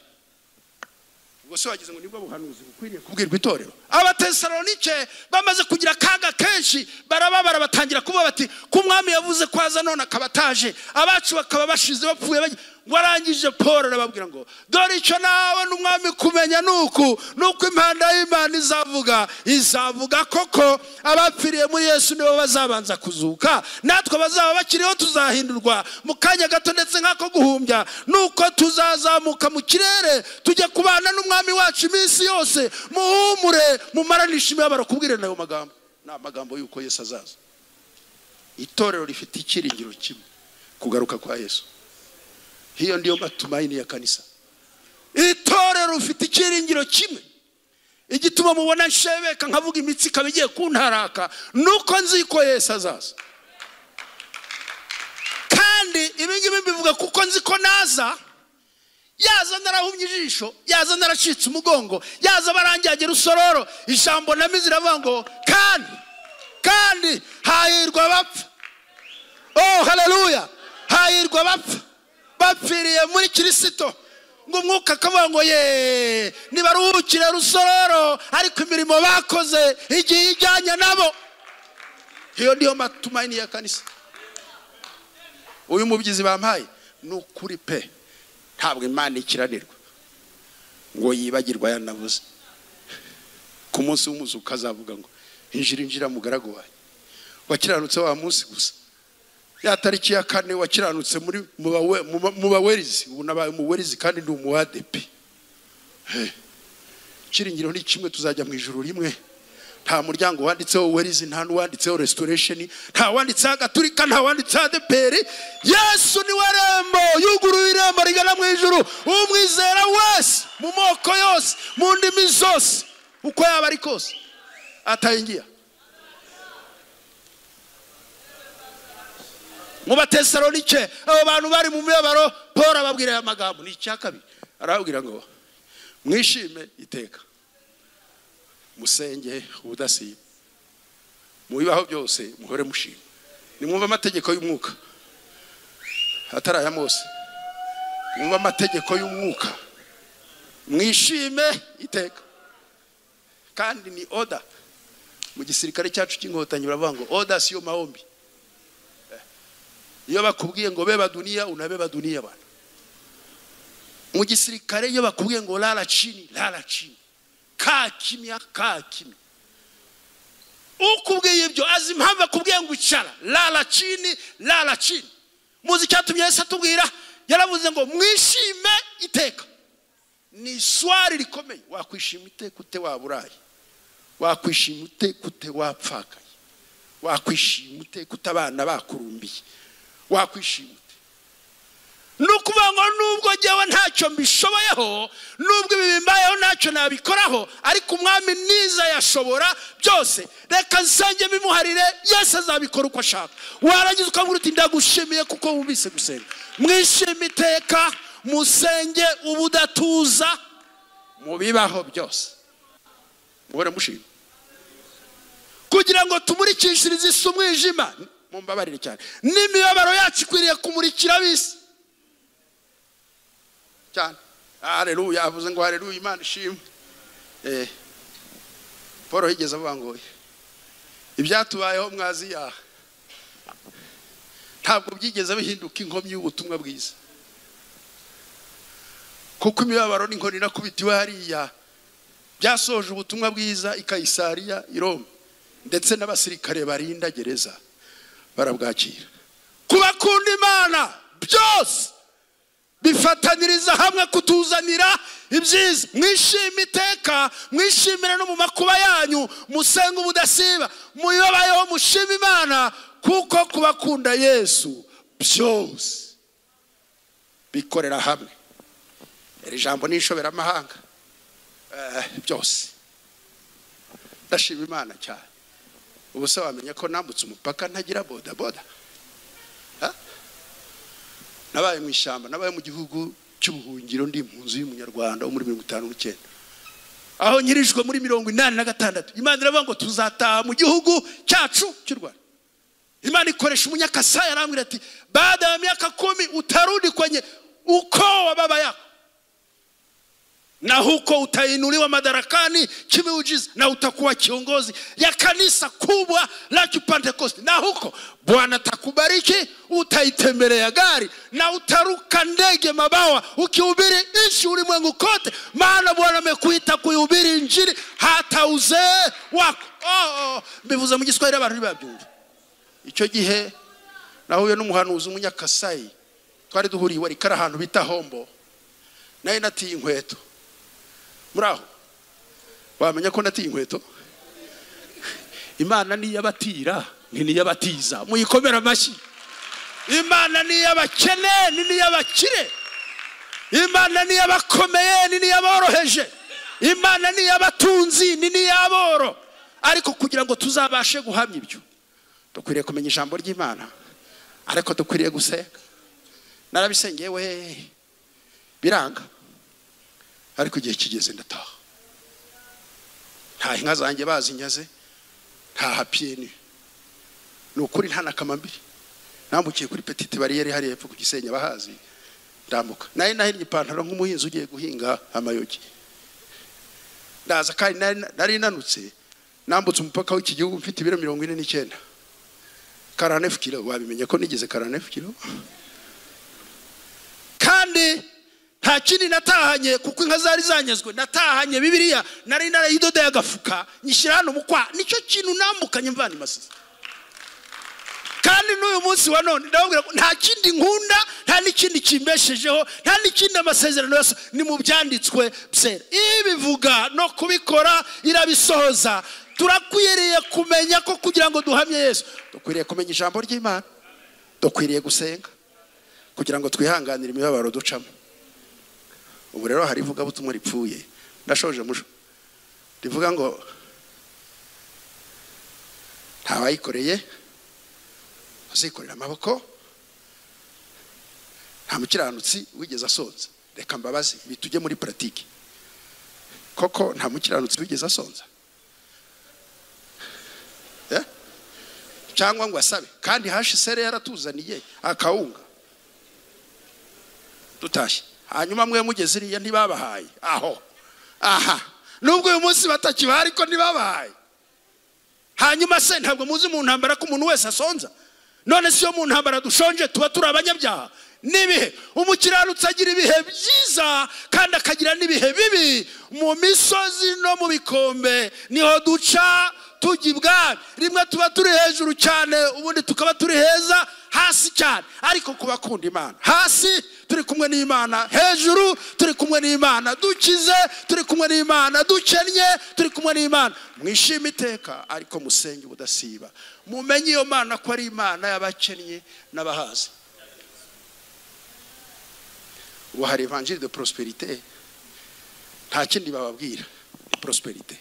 Ubwo se wagize ngo nibwo buhanuzi bukwiriye kubwirwa itorero? Abatesalonike bamaze kugira akaga kenshi, barababara, batangira kuba bati ko umwami yavuze ko aza none akaba ataje, abacu bakaba bashize bapfuye. Warangije Paul arababwira ngo dore icyo nawe n'umwami kumenya nuku nuko impanda y'Imana izavuga, izavuga koko abapfiriye muri Yesu nibo bazabanza kuzuka, natwe bazaba bakiriho tuzahindurwa mu kanya gato ndetse nk'ako guhumbya, nuko tuzazamuka mu kirere tujye kubana n'umwami wacu iminsi yose. Muhumure, mumaranishe imibabaro. Kubwira nayo magambo ni amagambo y'uko Yesu azaza. Itorero rifite icyiringiro kimwe, kugaruka kwa Yesu. Hiyo ndiyo matumaini ya kanisa. Itorero rifite icyiringiro kimwe. Igituma mubona nshebeka nkavuga imitsi ikabigiye kuntaraka, nuko nzi ko Yesu azaza. Kandi ibi ngibi mbivuga kuko nzi ko naza, yaza narahumye ijisho, yaza naracitse umugongo, yaza barangiye rusororo. Ijambo namize riravuga ngo kandi hahirwa abapfa. Oh haleluya, hahirwa abapfa bapfiriye muri Kristo. Ngo umwuka akavuga ngo ye nibaruhukire rusororo, ariko imirimo bakoze igiye ijyanye nabo. Hiyo ndiyo matumaini ya kanisa. Uyu mubyizi bampaye ni ukuri pe, ntabwo Imana ikiranirwa ngo yibagirwa yanavuze. Ku munsi w'umuzuko azavuga ngo injira injira mugaragu wanjye wakiranutse wa munsi gusa. Ya tariki ya 4 wakiranutse muri mu bawerizi, ubu nabaye umuwerizi kandi ndi umu ADP. Kiringiro ni kimwe, tuzajya mu ijuru rimwe. Nta muryango wanditseho werizi, nta n'uwanditseho restoration, nta wanditseho agaturika, nta wanditseho ADPR. Yesu ni we rembo, yuguruye irembo rigana mu ijuru. Umwizera wese mu moko yose, mu ndimi zose, uko yaba ari kose, ataingia. Mu Batesalonike abo bantu bari mu mibabaro, Paul ababwira aya magambo. Ni icya kabiri, arababwira ngo mwishime iteka, musenge ubudasiba, mu bibaho byose muhore mushima. Nimwumva amategeko y'umwuka atari aya Mose, mwumva amategeko y'umwuka, mwishime iteka. Kandi ni order mu gisirikare cyacu cy'inkotanyi baravuga ngo order siyo maombi. Iyo bakubwiye ngo beba dunia, unabeba dunia bana. Mu gisirikare iyo bakubwiye ngo lala chini, lala chini, ka kimya, ka kimya. Ukubwiye ibyo azi impamvu akubwiye ngo icara, lala chini, lala chini. Muzi cyatumye Yesu atubwira, yaravuze ngo mwishime iteka. Ni swari rikomeye. Wakwishima iteka ute waburaye? Wakwishima iteka ute wapfakaye? Wakwishima iteka ute abana bakurumbiye? Wakwishima ute? Nukuvuga ngo nubwo jyewe ntacyo mbishoboyeho, nubwo ibi bimbayeho ntacyo nabikoraho, ariko umwami niza yashobora byose, reka nsenge bimuharire, Yesu azabikora uko ashaka. Warangiza ukavuga uti ndagushimiye kuko wumvise gusenga. Mwishime iteka, musenge ubudatuza, mu bibaho byose muhore mushima, kugira ngo tumurikishirize isi umwijima. Mumbabarire cyane, n'imibabaro yacu ikwiriye kumurikira ab'isi cyane. Haleluya, avuze ngo haleluya, Imana ishimwe. Paul yigeze avuga ngo ibyatubayeho mwaziya ntabwo byigeze bihinduka inkomyi y'ubutumwa bwiza, kuko imibabaro n'inkoni nakubitiwe hariya byasoje ubutumwa bwiza i Kayisariya, i Roma, ndetse n'abasirikare barinda gereza barabwakira. Kubakunda Imana byose bifataniriza hamwe kutuzanira ibyiza. Mwishime iteka, mwishimire no mu makuba yanyu, musenge ubudasiba, muyobayeho mushima Imana, kuko kubakunda Yesu byose bikorera hamwe. Iri jambo ni inshoberamahanga. Byose. Ndashima Imana cyane. Ubu se wamenye ko nambutse umupaka ntagira boda boda? Nabaye mu ishyamba, nabaye mu gihugu cy'ubuhungiro, ndi impunzi y'umunyarwanda wo muri 59, aho nyirijwe muri 86. Imana iravuga ngo tuzataha mu gihugu cyacu cy'u Rwanda. Imana ikoresha umunyakasai, arambwira ati baada ya miaka 10 utarudi kwenye ukoo wa baba yako, na huko utainuliwa madarakani kimiujiza, na utakuwa kiongozi ya kanisa kubwa la Kipentekoste, na huko Bwana takubariki, utaitembelea gari na utaruka ndege mabawa ukihubiri nchi ulimwengu kote, maana Bwana amekuita kuihubiri injili hata uzee wako. Mbivuze mu Giswahili abantu ntibabyumva. Icyo gihe nahuye n'umuhanuzi umunyakasai, twari duhuriye wari kari ahantu bita Hombo, naye natiye inkweto. Muraho wamenya ko natiye inkweto? Imana ni yabatira ni yabatiza, muyikomera amashyi. Imana ni yabakene ni yabakire, Imana ni yabakomeye ni yaboroheje, Imana ni yabatunzi ni yaboro. Ariko kugira ngo tuzabashe guhamya ibyo, dukwiriye kumenya ijambo ry'Imana, ariko dukwiriye gusenga. Narabisengeye we biranga, ariko igihe kigeze ndataha. Nta inka zanjye bazinyaze, nta hapiye ni ukuri, nta nakamambiri. Nambukiye kuri petite barriere hari hepfo ku Gisenyi abahazi, ndambuka. Nari nahinnye ipantaro nk'umuhinzi ugiye guhinga amayogi. Ndaza kandi nari nanutse, nambutse umupaka w'iki gihugu mfite ibiro 49. 49 kilo, wabimenye ko nigeze 49 kilo. Kandi nta kindi natahanye kuko inka zari zanyazwe, natahanye Bibiliya nari narayidodeye agafuka nyishyira hano mukwa, nicyo kintu nambukanye mvana Masisi. Kandi n'uyu munsi wa none ndababwira ko nta kindi nkunda, nta n'ikindi kimbeshejeho, nta n'ikindi amasezerano yose ni mu byanditswe byera. Ibivuga no kubikora irabisohoza. Turakwiriye kumenya ko kugira ngo duhamye Yesu, dukwiriye kumenya ijambo ry'Imana, dukwiriye gusenga kugira ngo twihanganire imibabaro ducamo. Ubu rero hari ivugabutumwa ripfuye, ndashoje mujo, rivuga ngo ntawayikoreye azikorera amaboko, nta mukiranutsi wigeze asonza. Reka mbabazi bitujye muri pratique. Koko nta mukiranutsi wigeze asonza cyangwa ngo asabe, kandi HCR yaratuzaniye akawunga dutashye. Hanyuma mwe mugeze iriya ntibabahaye aho aha, nubwo uyu munsi batakibaha ariko ntibabahaye. Hanyuma se ntabwo muzi mu ntambara ko umuntu wese asonza? None si yo mu ntambara dushonje tuba turi abanyabyaha? Nibihe umukiranutsi agira ibihe byiza kandi akagira n'ibihe bibi. Mu misozi no mu bikombe niho duca tujya ibwami. Rimwe tuba turi hejuru cyane, ubundi tukaba turi heza hasi cyane. Ariko kubakunda Imana, hasi turi kumwe n'Imana, hejuru turi kumwe n'Imana, dukize turi kumwe n'Imana, dukennye turi kumwe n'Imana. Mwishime iteka ariko musenge ubudasiba, mumenye iyo Mana ko ari Imana y'abakennye n'abahaze. Ubu hari évangile de prospérité, nta kindi bababwira, ni prospérité.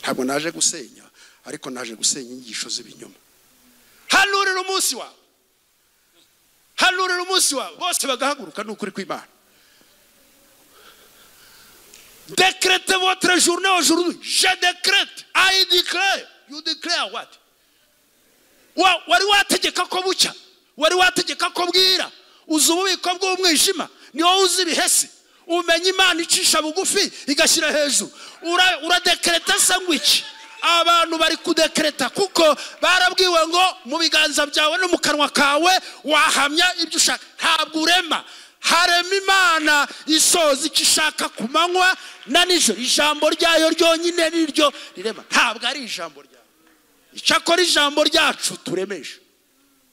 Ntabwo naje gusenya, ariko naje gusenya inyigisho z'ibinyoma. Hanurira umunsi wawe, hanurira umunsi wawe, bose bagahaguruka n'ukuri kw'Imana. Décrétez votre journée aujourd'hui. Je décrète. I declare. You declare what? Wari wategeka ko bucya, wari wategeka ko bwira, uzi ububiko bw'umwijima, ni wowe uzi ibihese. Umenya Imana icisha bugufi igashyira hejuru. Uradekreta se ngo iki? Abantu bari kudekreta kuko barabwiwe ngo mu biganza byawe no mu kanwa kawe wahamya ibyo ushaka. Ntabwo urema, harema Imana isoza icyo ishaka ku manywa na nijoro. Ijambo ryayo ryonyine niryo rirema, ntabwo ari ijambo ryawe. Icyakora ijambo ryacu turemesha.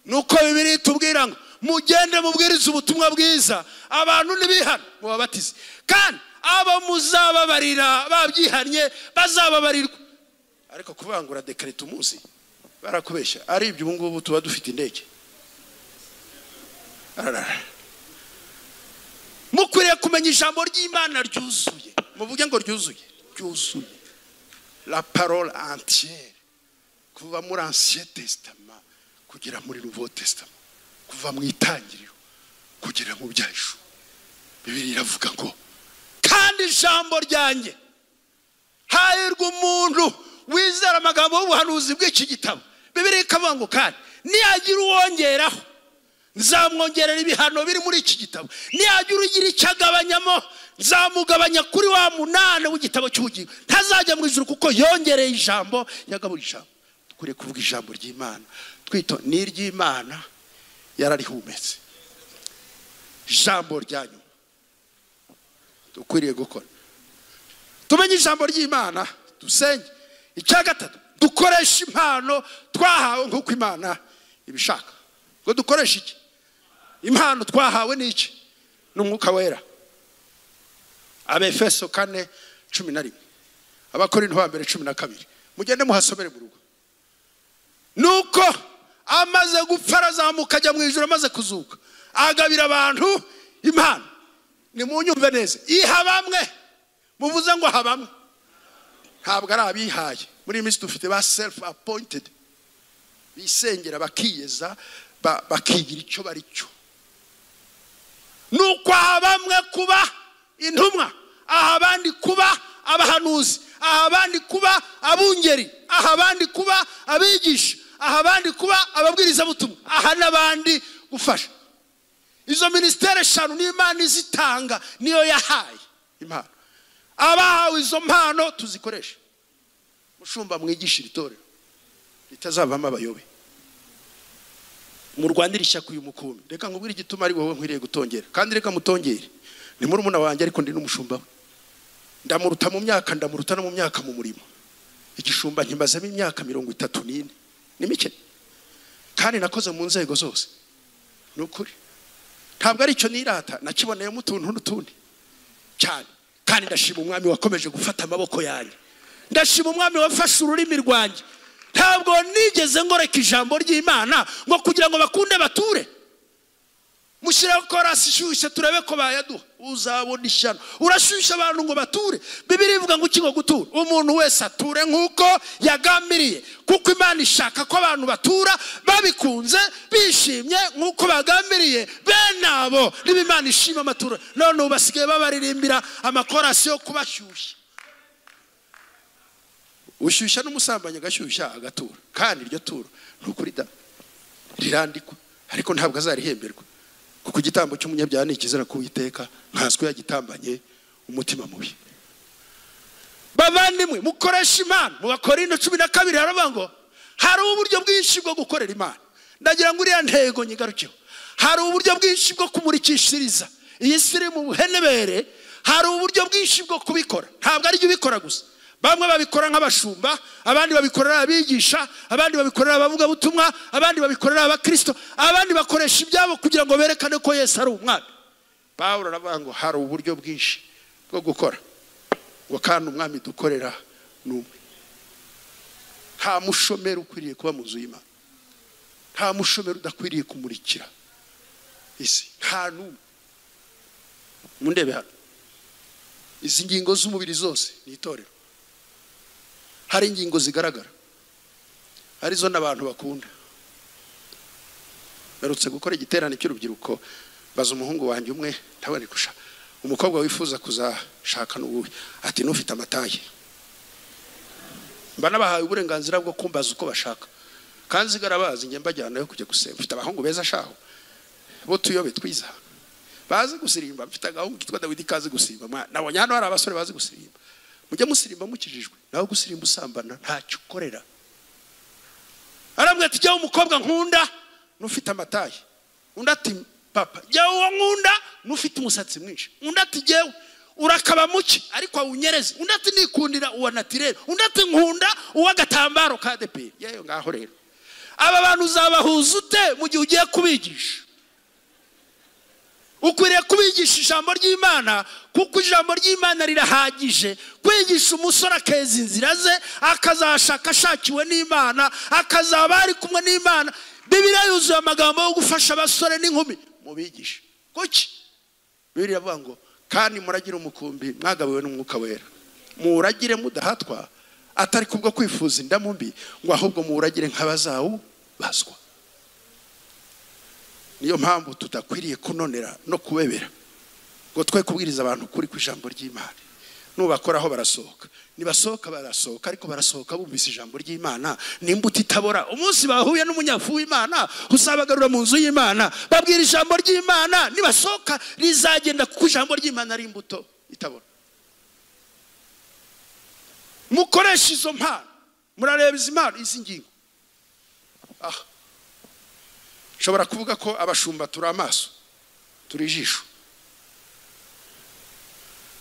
Nuko Bibiliya itubwira ngo mugende mubwirize ubutumwa bwiza abantu nibihana mubabatize, kandi abo muzababarira babyihannye bazababarirwa. Ariko kuvangura dekreta umunsi barakubeshya, ari ibyo ubu ngubu tuba dufite indege. Mukwiriye kumenya ijambo ry'Imana ryuzuye. Muvuge ngo ryuzuye, ryuzuye, la parole entière, kuva muri Ancien Testament kugera muri Nouveau Testament, kuva mu itangiriro kugera mu byahishuwe. Bibiliya iravuga ngo kandi ijambo ryanjye, hahirwa umuntu wizera amagambo y'ubuhanuzi bw'iki gitabo. Bibiliya ikavuga ngo kandi niyagira uwongeraho nzamwongerera ibihano biri muri iki gitabo, niyagira ugira icyo agabanyamo nzamugabanya kuri wa munani w'igitabo cy'ubugingo, ntazajya mu ijuru kuko yongereye ijambo, yagabura ijambo. Dukwiriye kuvuga ijambo ry'Imana twito ni iry'Imana yararihumetse. Ijambo ryanyu dukwiriye gukora, tumenye ijambo ry'Imana, dusenge. Icya gatatu, dukoresha impano twahawe nk'uko Imana ibishaka. Ngo dukoreshe iki? Impano twahawe ni iki? N'Umwuka Wera. Abefeso 4:11, Abakorinto ba mbere 12, mugende muhasomere mu rugo. Nuko amaze gupfa arazamuka ajya mu ijuru, amaze kuzuka agabira abantu impano. Nimunyumve neza, iha bamwe, muvuze ngo ha bamwe, ntabwo ari abihaye. Muri iyi minsi dufite ba self appointed bisengera bakiyeza, bakigira icyo bari cyo. Nuko aha bamwe kuba intumwa, aha abandi kuba abahanuzi, aha abandi kuba abungeri, aha abandi kuba abigisha, aha abandi kuba ababwirizabutumwa, aha n'abandi gufasha. Izo ministere eshanu n'Imana izitanga, niyo yahaye impano. Abahawe izo mpano tuzikoreshe. Mushumba mwigisha itorero ritazavamo abayobe, murwanire ishyaka uyu mukumbi. Reka nkubwire igituma ari wowe nkwiriye gutongera, kandi reka mutongere. Ni murumuna wanjye ariko ndi n'umushumba we. Ndamuruta mu myaka, ndamuruta no mu myaka mu murimo. Igishumba nkimazemo imyaka 34, ni mike, kandi nakoze mu nzego zose. Ni ukuri ntabwo ari icyo nirata, nakiboneyemo utuntu n'utundi cyane. Kandi ndashima Umwami wakomeje gufata amaboko yanjye, ndashima Umwami wafashe ururimi rwanjye. Ntabwo nigeze ngoreka ijambo ry'Imana ngo kugira ngo bakunde bature. Mushyiraho korasi ishyushye turebe ko bayaduha, uzabona ishyano. Urashyushya abantu ngo bature. Bibiliya ivuga ngo ukingo gutura, umuntu wese ature nk'uko yagambiriye, kuko Imana ishaka ko abantu batura babikunze, bishimye nk'uko bagambiriye. Bene abo niba Imana ishima amaturo. None ubu basigaye babaririmbira amakorasi yo kubashyushya. Ushyushya n'umusambanyi agashyushya agatura, kandi iryo turo ni ukuri da rirandikwa, ariko ntabwo azarihemberwa, kuko igitambo cy'umunyabyaha ni ikizira ku Uwiteka, nkanswe yagitambanye umutima mubi. Bavandimwe, mukoresha Imana. Mu Bakorinto 12 haravuga ngo hari uburyo bwinshi bwo gukorera Imana. Ndagira ngo uriya ntego nyigarukeho. Hari uburyo bwinshi bwo kumurikishiriza iyi si iri mu buhenebere, hari uburyo bwinshi bwo kubikora. Ntabwo ari ubikora gusa. Bamwe babikora nk'abashumba, abandi babikorera abigisha, abandi babikorera abavugabutumwa, abandi babikorera abakristo, abandi bakoresha ibyabo kugira ngo berekane ko Yesu ari umwami. Pawulo aravuga ngo hari uburyo bwinshi bwo gukora, ngo kandi umwami dukorera ni umwe. Nta mushomeri ukwiriye kuba mu nzu y'Imana, nta mushomeri udakwiriye kumurikira isi, nta n'umwe. Mundebe hano, izi ngingo z'umubiri zose ni itorero. Hari ingingo zigaragara arizo n'abantu bakunda. Mperutse gukora igiterane cy'urubyiruko, baza umuhungu wanjye umwe, ntabone kusha umukobwa wifuza kuzashaka n'ubuhe, ati nufite amataye. Mba nabahaye uburenganzira bwo kumbaza uko bashaka, kandi nzigara bazi njye mbajyana yo kujya gusenga. Mfite abahungu beza shaho bo tuyobe twiza bazi gusirimba. Mfite agahungu kitwa Dawidi kazi gusirimba. Nabonye hano hari abasore bazi gusirimba. Mujye musirimba mukijijwe, naho gusirimba usambana ntacyo ukorera. Arambwira ati jya umukobwa nkunda nufite amataye. Undi ati papa jya uwo nkunda nufite umusatsi mwinshi. Undi ati jyewe urakaba muki ariko awunyereze. Undi ati nikundira uwa naturel. Undi ati nkunda uw'agatambaro ka DP. Yewe ngaho rero Aba bantu uzabahuza ute mu gihe ugiye kubigisha? Ukwiriye kubigisha ijambo ry'Imana, kuko ijambo ry'Imana rirahagije kwigisha umusore akeza inzira ze, akazashaka ashakiwe n'Imana, akazaba ari kumwe n'Imana. Bibiliya yuzuye amagambo yo gufasha abasore n'inkumi, mubigishe. Kuki? Bibiliya ivuga ngo kandi muragire umukumbi mwagabiwe n'Umwuka Wera, muwuragire mudahatwa, atari kubwo kwifuza indamu mbi, ngo ahubwo muwuragire nk'abazawubazwa. Niyo mpamvu tudakwiriye kunonera no kubebera ngo twe kubwiriza abantu kuri ku ijambo ry'Imana. Nubakoraho barasohoka, nibasohoka barasohoka, ariko barasohoka bumvise ijambo ry'Imana. Nimbuto itabora, umunsi bahuye n'umunyafu w'Imana uzabagarura mu nzu y'Imana, babwira ijambo ry'Imana, nibasohoka rizagenda, kuko ijambo ry'Imana ari imbuto itabora. Mukoresha izo mpano, murareba izi mpano, izi ngingo. Nshobora kuvuga ko abashumba turi amaso, turi ijisho,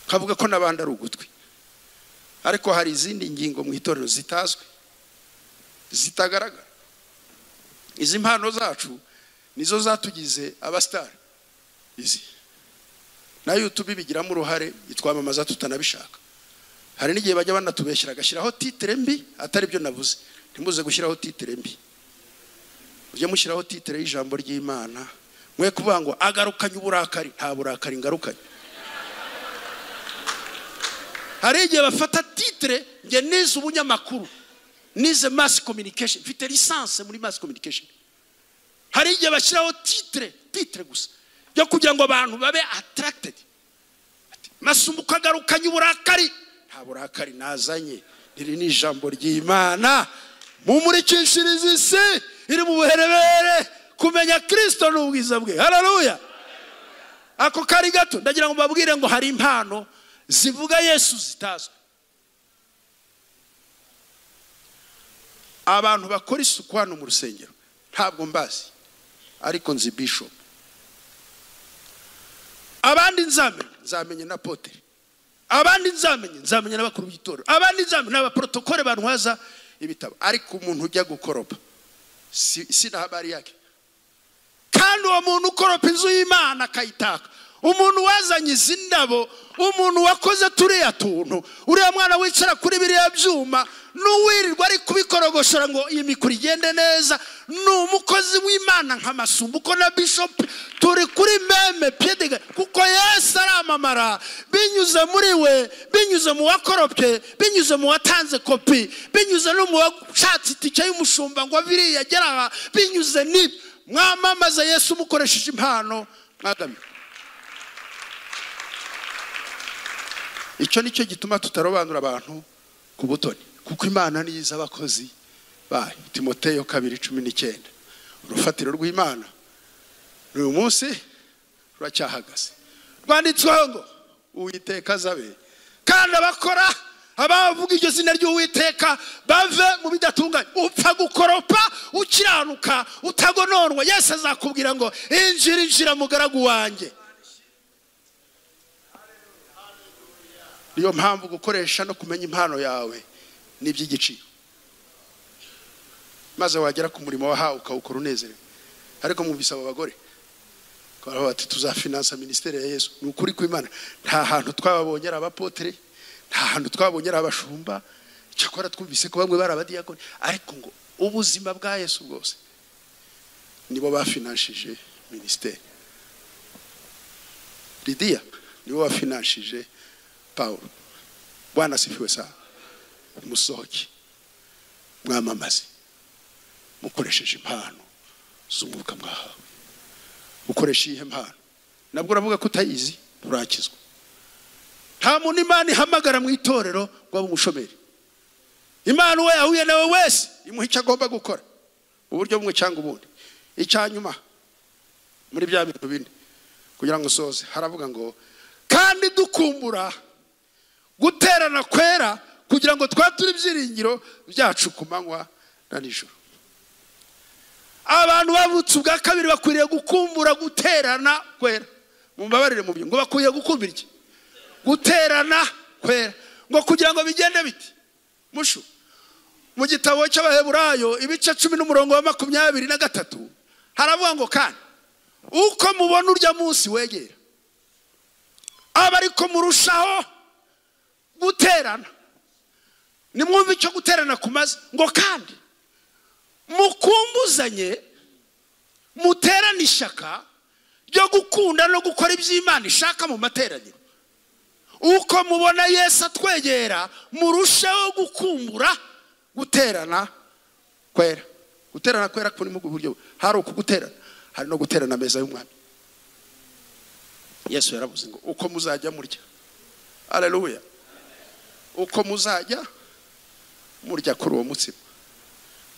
kavuga ko n'abandi ari ugutwi, ariko hari izindi ngingo mu itorero zitazwi, zitagaragara. Izi mpano zacu nizo zatugize abasitari. Izi na YouTube bigiramo uruhare, itwamamaza tutanabishaka. Hari n'igihe bajya banatubeshyira agashyiraho titre mbi atari byo navuze. Ntimuze gushyiraho titre mbi, ujye mushyiraho titre y'ijambo ry'Imana. Mwe kuvuga ngo agarukanye uburakari, nta burakari ngarukanye. Hari igihe bafata titre, nge nize ubunyamakuru, nize mass communication, mfite licence muri mass communication. Hari igihe bashyiraho titre gusa yo kugira ngo abantu babe attracted. Masumbuko agarukanye uburakari, nta burakari nazanye, iri ni ijambo ry'Imana. Mumurikishirize isi iri mu buherebere kumenya Kristo n'ubwiza bwe. Haleluya. Ako kari gato, ndagira ngo mbabwire ngo hari impano zivuga Yesu zitazwi. Abantu bakora isuku hano mu rusengero ntabwo mbazi, ariko nzi bishop. Abandi nzamenye na potere, abandi nzamenye n'abakuru b'itorero, abandi nzamenye n'abaprotokole bantwaza ibitabo. Ariko umuntu ujya gukoropa sina habari yake. Kandi uwo muntu ukoropa inzu y'Imana akayitaka, umuntu wazanye izi ndabo, umuntu wakoze turiya tuntu, uriya mwana wicara kuri biriya byuma, n'uwirirwa ari kubikorogoshora ngo iyi mikoro igende neza, ni umukozi w'Imana nka Masumbuko na bishop. Turi kuri meme piedega, kuko Yesu aramamara binyuze muri we, binyuze mu wakoropye, binyuze mu watanze kopi, binyuze no mu washatse itike y'umushumba ngo biriya agera, binyuze ni mwamamaza Yesu mukoresheje impano mwagabiwe. Icyo nicyo gituma tutarobanura abantu ku butoni, kuko Imana niyiza abakozi bayo. Timoteyo 2:19. Urufatiro rw'Imana n'uyu munsi ruracyahagaze, rwanditsweho ngo Uwiteka azabe, kandi abakora abavuga iryo zina ry'Uwiteka bave mu bidatunganye. Upfa gukoropa ukiranuka utagononwa, Yesu azakubwira ngo injira, injira mugaragu wanjye. Niyo mpamvu gukoresha no kumenya impano yawe ni iby'igiciro, maze wagera ku murimo wahawe ukawukora unezerewe. Ariko mwumvise abo bagore bati tuzafinansa ministeri ya Yesu. Ni ukuri kw'Imana, nta hantu twababonye ari abapotere, nta hantu twabonye ari abashumba, cyakora twumvise ko bamwe bari abadiyakoni, ariko ngo ubuzima bwa Yesu bwose nibo bafinanshije ministeri. Lidia nibo bafinanshije Paulo. Bwana asifiwe sana. Musohoke mwamamaze mukoresheje impano z'umwuka mwahawe. Ukoresha iyihe mpano? Nabwo uravuga ko utayizi, urakizwa. Nta muntu Imana ihamagara mu itorero ngo abe umushomeri. Imana uwo yahuye nawe wese imuha icyo agomba gukora, uburyo bumwe cyangwa ubundi. Icyanyuma muri bya bintu bine kugira ngo usoze, haravuga ngo kandi dukumbura guterana kwera kugira ngo twature ibyiringiro byacu ku manywa na nijoro. Abantu bavutse ubwa kabiri bakwiriye gukumbura guterana kwera. Mumbabarire mu byo ngo bakwiriye gukumbira iki? Guterana kwera. Ngo kugira ngo bigende biti mushu, Mu gitabo cy'Abaheburayo ibice 10 n'umurongo wa 23 haravuga ngo kandi uko mubona urya munsi wegera, aba ariko murushaho guterana. Nimwumve icyo guterana kumaze, ngo kandi mukumbuzanye, muterane ishyaka ryo gukunda no gukora iby'Imana ishaka mu materaniro. Uko mubona Yesu atwegera, murushaho gukumbura guterana kwera. Guterana kwera kuri mu buryo hari ukuguterana, hari no guterana ameza y'Umwami. Yesu yaravuze ngo uko muzajya murya, haleluya, uko muzajya murya kuri uwo mutsima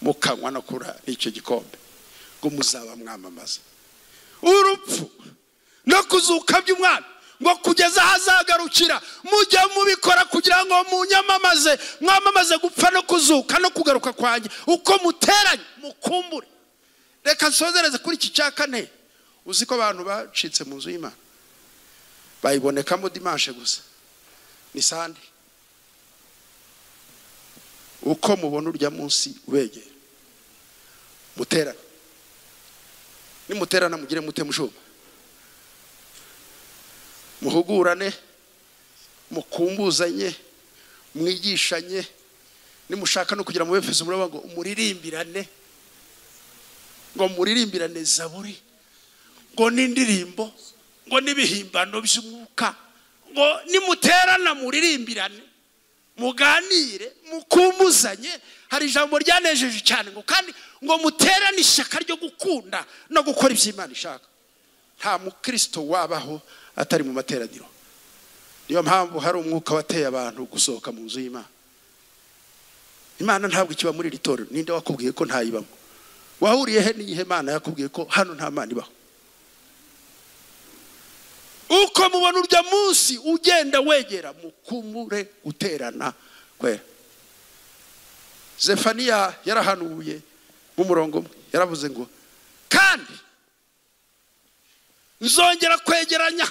mukanywa no kuri icyo gikombe, ngo muzaba mwamamaza urupfu no kuzuka by'Umwami, ngo kugeza ahazagarukira. Mujya mubikora kugira ngo munyamamaze, mwamamaze gupfa no kuzuka no kugaruka kwanjye. Uko muteranye mukumbure. Reka nsozereze kuri iki cya kane. Uzi ko abantu bacitse mu nzu y'Imana bayibonekamo dimanche gusa, ni sande. Uko mubona urya munsi ubegera, muterane. Nimuterana mugire mute mushumba, muhugurane, mukumbuzanye, mwigishanye. Nimushaka no kugira mu Efeso muraba ngo muririmbirane, ngo muririmbirane zaburi, ngo n'indirimbo, ngo n'ibihimbano by'umwuka, ngo nimuterana muririmbirane, muganire, mukumbuzanye. Hari ijambo ryanejeje cyane ngo kandi ngo muterane ishyaka ryo gukunda no gukora iby'Imana ishaka. Nta mukristo wabaho atari mu materaniro. Niyo mpamvu hari umwuka wateye abantu gusohoka mu nzu y'Imana. Imana ntabwo ikiba muri iri torero. Ninde wakubwiye ko ntayibamo? Wahuriye he n'iyihe Mana yakubwiye ko hano nta Mana ibaho? Uko mubona urya munsi ugenda wegera, mukumure guterana kwera. Zefaniya yarahanuye mu murongo umwe, yaravuze ngo kandi nzongera kwegeranya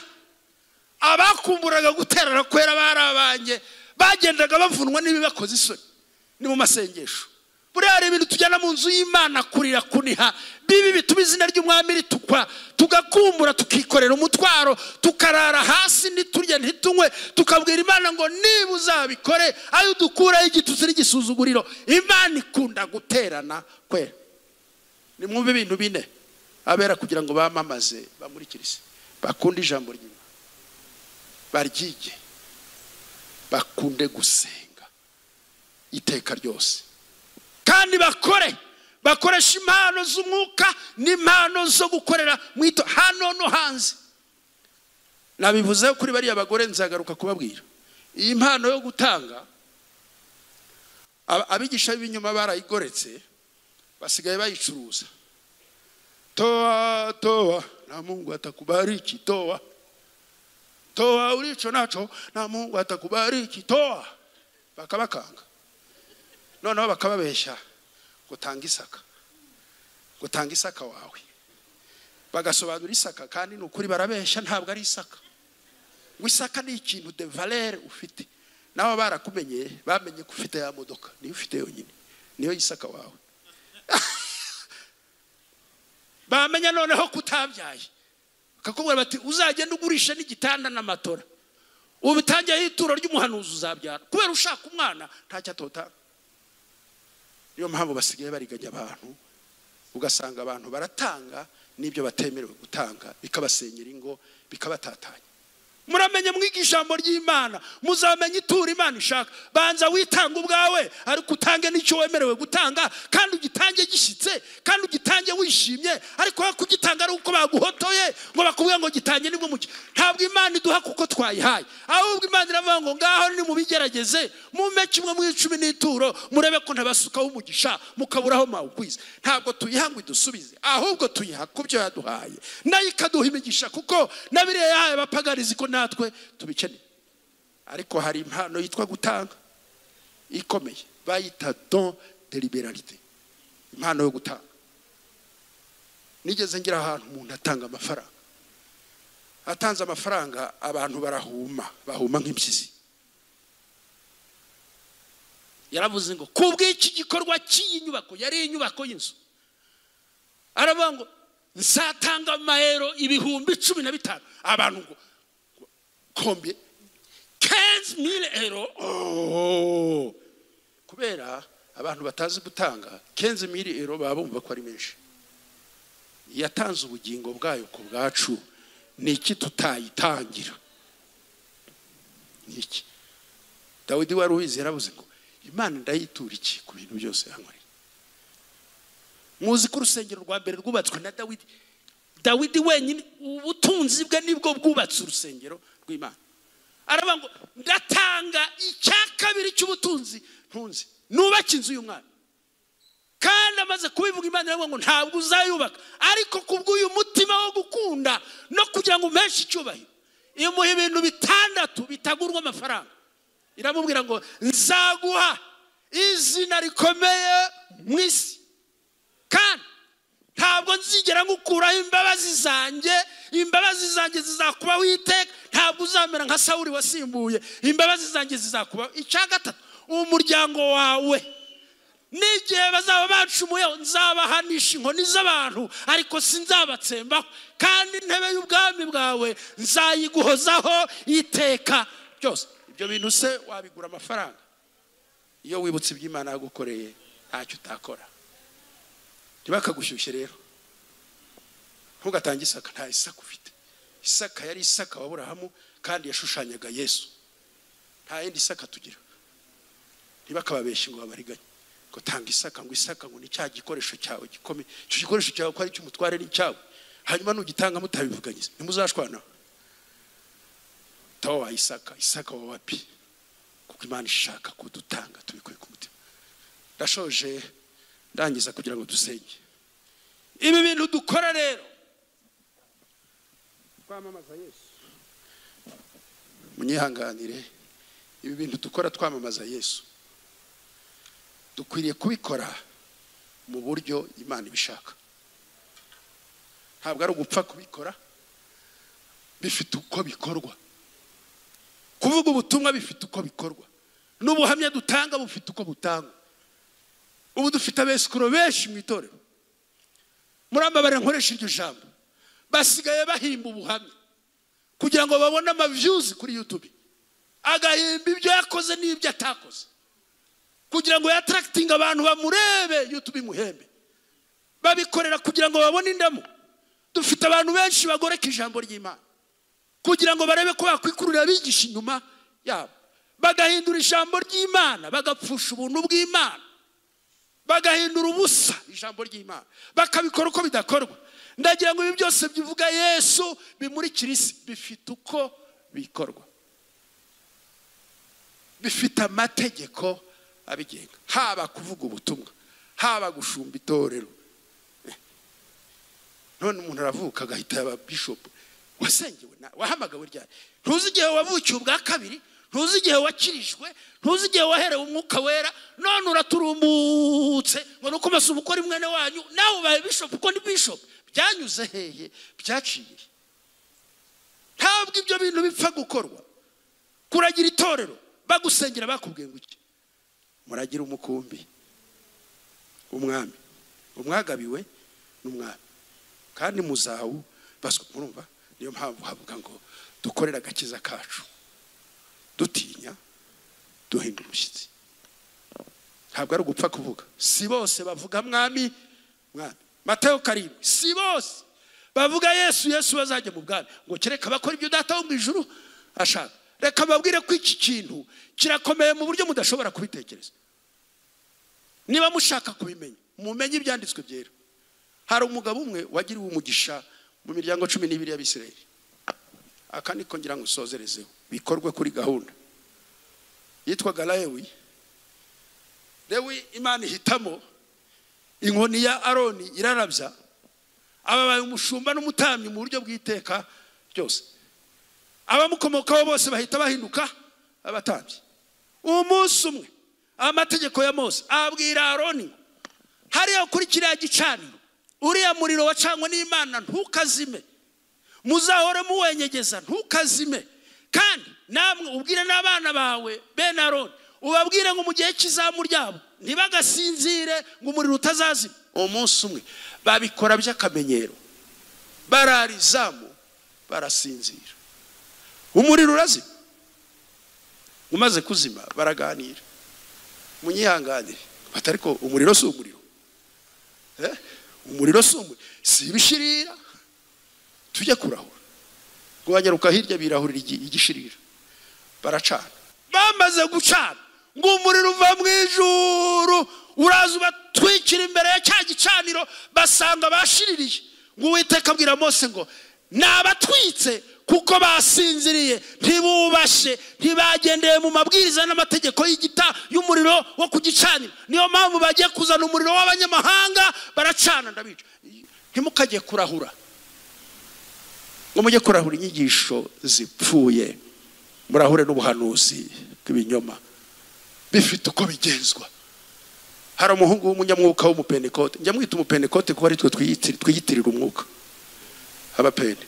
abakumburaga guterana kwera barabanye, bagendaga bavunwa n'ibibakoze isoni. Ni mu masengesho. Buriya hari ibintu tujyana mu nzu y'Imana kurira kuniha bibi bituma izina ry'Umwami ritukwa, tugakumbura, tukikorera umutwaro, tukarara hasi ntiturye ntitunywe, tukabwira Imana ngo niba uzabikore ayo dukuraho igitutsi n'igisuzuguriro. Imana ikunda guterana kwera. Nimwumve ibintu bine abera kugira ngo bamamaze bamurikirize, bakunde ijambo ry'Imana, baryige, bakunde gusenga iteka ryose, kandi bakore, bakoresha impano z'umwuka n'impano zo gukorera mwito hano no hanze. Nabivuze kuri bariya bagore, nzagaruka kubabwira iyi mpano yo gutanga. Abigisha b'ibinyoma barayigoretse, basigaye bayicuruza. Toa toa na Mungu atakubariki, toa toa ulicho nacho na Mungu atakubariki, toa. Bakabakanga noneho bakababesha gutanga isaka, gutanga isaka wawe, bagasobanura isaka, kandi ni ukuri barabesha, ntabwo ari isaka. Ngo isaka ni ikintu de valeur ufite, nawe barakumenye, bamenye ko ufite ya modoka, niyo ufite yonyine, niyo isaka wawe. Bamenya noneho kutabyaye, bakakubwira bati uzagenda ugurisha n'igitanda n'amatora, ubitangiye ituro ry'umuhanuzi uzabyara, kubera ushaka umwana ntacyo atotanga. Niyo mpamvu basigaye bariganya abantu, ugasanga abantu baratanga n'ibyo batemerewe gutanga, bikabasenyera ingo, bikabatatanya. Muramenye mwiga ijambo ry'Imana, muzamenye ituro Imana ishaka. Banza witanga ubwawe, ariko utange n'icyo wemerewe gutanga, kandi ugitange gishyitse, kandi ugitange wishimye. Ariko aho kugitanga ari uko baguhotoye ngo bakubwire ngo gitange nibwo muke. Ntabwo Imana iduha kuko twayihaye, ahubwo Imana iravuga ngo ngaho ni mubigerageze, mume kimwe mu 10 n'ituro, murebe ko ntabasukaho umugisha mukaburaho mawukwiza. Ntabwo tuyiha ngo idusubize, ahubwo tuyiha ku byo yaduhaye, nayo ikaduha imigisha, kuko na biriya yahaye abapagarizi ko natwe tubikeneye. Ariko hari impano yitwa gutanga ikomeye, bayita don de liberalité, impano yo gutanga. Nigeze ngira ahantu umuntu atanga amafaranga, atanze amafaranga abantu barahuma, bahuma nk'impyisi. Yaravuze ngo kubw'iki gikorwa cy'iyi nyubako, yari inyubako y'inzu, aravuga ngo nzatanga amayero 15,000. Abantu ngo combien? 15,000 euros. Oh! Kubera abantu batazi gutanga 15,000 euros baba bumva ko ari menshi. Yatanze ubugingo bwayo ku bwacu, niki tutayitangira? Niki? Dawidi wari ubizi yaravuze ngo Imana ndayitura iki ku bintu byose yankoreye. Muzi ko urusengero rwa mbere rwubatswe na Dawidi. Dawidi wenyine ubutunzi bwe nibwo bwubatse urusengero rw'Imana. Aravuga ngo ndatanga icya kabiri cy'ubutunzi ntunzi, nubake inzu y'umwami. Kandi amaze kubivuga Imana iravuga ngo ntabwo uzayubaka, ariko kubw'uyu mutima wo gukunda no kugira ngo umpeshe icyubahiro, imuha ibintu 6 bitagurwa amafaranga. Iramubwira ngo nzaguha izina rikomeye mu isi, kandi ntabwo nzigera ngukuraho imbabazi zanjye, imbabazi zanjye zizakubaho iteka, ntabwo uzamera nka Sawuli wasimbuye, imbabazi zanjye zizakubaho. Icya gatatu, umuryango wawe n'igihe bazaba bacumuyeho nzabahanisha inkoni z'abantu, ariko sinzabatsembaho, kandi intebe y'ubwami bwawe nzayiguhozaho iteka ryose. Ibyo bintu se wabigura amafaranga? Iyo wibutse iby'Imana yagukoreye ntacyo utakora. Ntibakagushyushye rero, ntugatange isaka. Nta isaka ufite. Isaka yari Isaka wa Aburahamu kandi yashushanyaga Yesu. Nta yindi isaka tugira. Ntibakababeshye ngo babariganye ngo tanga isaka, ngo isaka ngo ni cya gikoresho cyawe gikomeye. Icyo gikoresho cyawe ko ari cy'umutware ni cyawe, hanyuma nugitanga mutabivuganyije ntimuzashwana. Tawa isaka, isaka wa wapi? Kuko Imana ishaka kudutanga tubikuye ku mutima. Ndashoje ndangiza kugira ngo dusenge. Ibi bintu dukora rero twamamaza Yesu, munyihanganire, ibi bintu dukora twamamaza Yesu dukwiriye kubikora mu buryo Imana ibishaka. Ntabwo ari ugupfa kubikora, bifite uko bikorwa. Kuvuga ubutumwa bifite uko bikorwa, n'ubuhamya dutanga bufite uko butangwa. Ubu dufite abesikuro benshi mu itorero, murambabarira nkoresha iryo jambo, basigaye bahimba ubuhamya kugira ngo babone amavyuzi kuri YouTube, agahimba ibyo yakoze n'ibyo atakoze kugira ngo yattractinga abantu bamurebe, YouTube imuhembe. Babikorera kugira ngo babone indamu. Dufite abantu benshi bagoreka ijambo ry'Imana kugira ngo barebe ko bakwikururira abigisha inyuma yabo, bagahindura ijambo ry'Imana, bagapfusha ubuntu bw'Imana, bagahindura ubusa ijambo ry'Imana, bakabikora uko bidakorwa. Ndagira ngo ibi byose bivuga Yesu bimurikira isi bifite uko bikorwa, bifite amategeko abigenga, haba kuvuga ubutumwa, haba gushumba itorero. None umuntu aravuka agahita yaba bishop. Wasengewe, wahamagawe ryari? Ntuzi igihe wavukiye ubwa kabiri, ntuzi igihe wakirijwe, ntuzi igihe waherewe umwuka wera, none uraturumbutse ngo nuko masuba ukora mwene wanyu, nawe ubaye bishop uko ni bishop. Byanyuze hehe? Byaciye. Ntabwo ibyo bintu bipfa gukorwa. Kuragira itorero bagusengera bakubwiye ngo iki? Muragira umukumbi umwami, umwagabiwe n'umwami, kandi muzawu baswa. Murumva? Niyo mpamvu havuga ngo dukorera agakiza kacu dutinya duhinda umushyitsi. Ntabwo ari ugupfa kuvuga. Si bose bavuga mwami mwami. Mateo 7, si bose bavuga Yesu Yesu bazajya mu bwami, ngo kereka bakora ibyo data wo mu ijuru ashaka. Reka babwire ko iki kintu kirakomeye mu buryo mudashobora kubitekereza. Niba mushaka kubimenya, mumenye ibyanditswe byera. Hari umugabo umwe wagiriwe umugisha mu miryango 12 y'Abisirayeli. Aka niko ngira ngo usozerezeho, bikorwe kuri gahunda. Yitwaga Lewi. Lewi Imana ihitamo, inkoni ya Aroni irarabya, ababaye umushumba n'umutambyi mu buryo bw'iteka ryose. Abamukomokaho bose bahita bahinduka abatambyi. Umunsi umwe amategeko ya Mose abwira Aroni, hariya kuri kiriya gicaniro uriya muriro wacanywe n'Imana ntukazime, muzahore muwenyegeza ntukazime, kandi namwe ubwire n'abana bawe bene Aroni Ubabwire ngo mu gihe cy'izamu ryabo ntibagasinzire ngo umuriro utazazima. Umunsi umwe babikora by'akamenyero, barara izamu barasinzira, umuriro urazima. Umaze kuzima baraganira, munyihanganire bati ariko umuriro si umuriro, umuriro si umuriro, si ibishirira, tujye kurahura. Ngo banyaruka hirya birahurira igishirira, baracana. Bamaze gucana ngo umuriro uva mu ijuru uraza ubatwikira imbere ya cya gicaniro, basanga bashiririye. Ngo Uwiteka abwira Mose ngo nabatwitse kuko basinziriye, ntibubashe, ntibagendeye mu mabwiriza n'amategeko y'igita y'umuriro wo ku gicaniro. Niyo mpamvu bagiye kuzana umuriro w'abanyamahanga baracana, ndabica. Ntimukajye kurahura ngo mujye kurahura inyigisho zipfuye, murahure n'ubuhanuzi bw'ibinyoma bifite uko bigenzwa. Hari umuhungu w'umunyamwuka w'umupentekote, njya mwita umupentekote kuko ari twe twiyitirira umwuka abapene.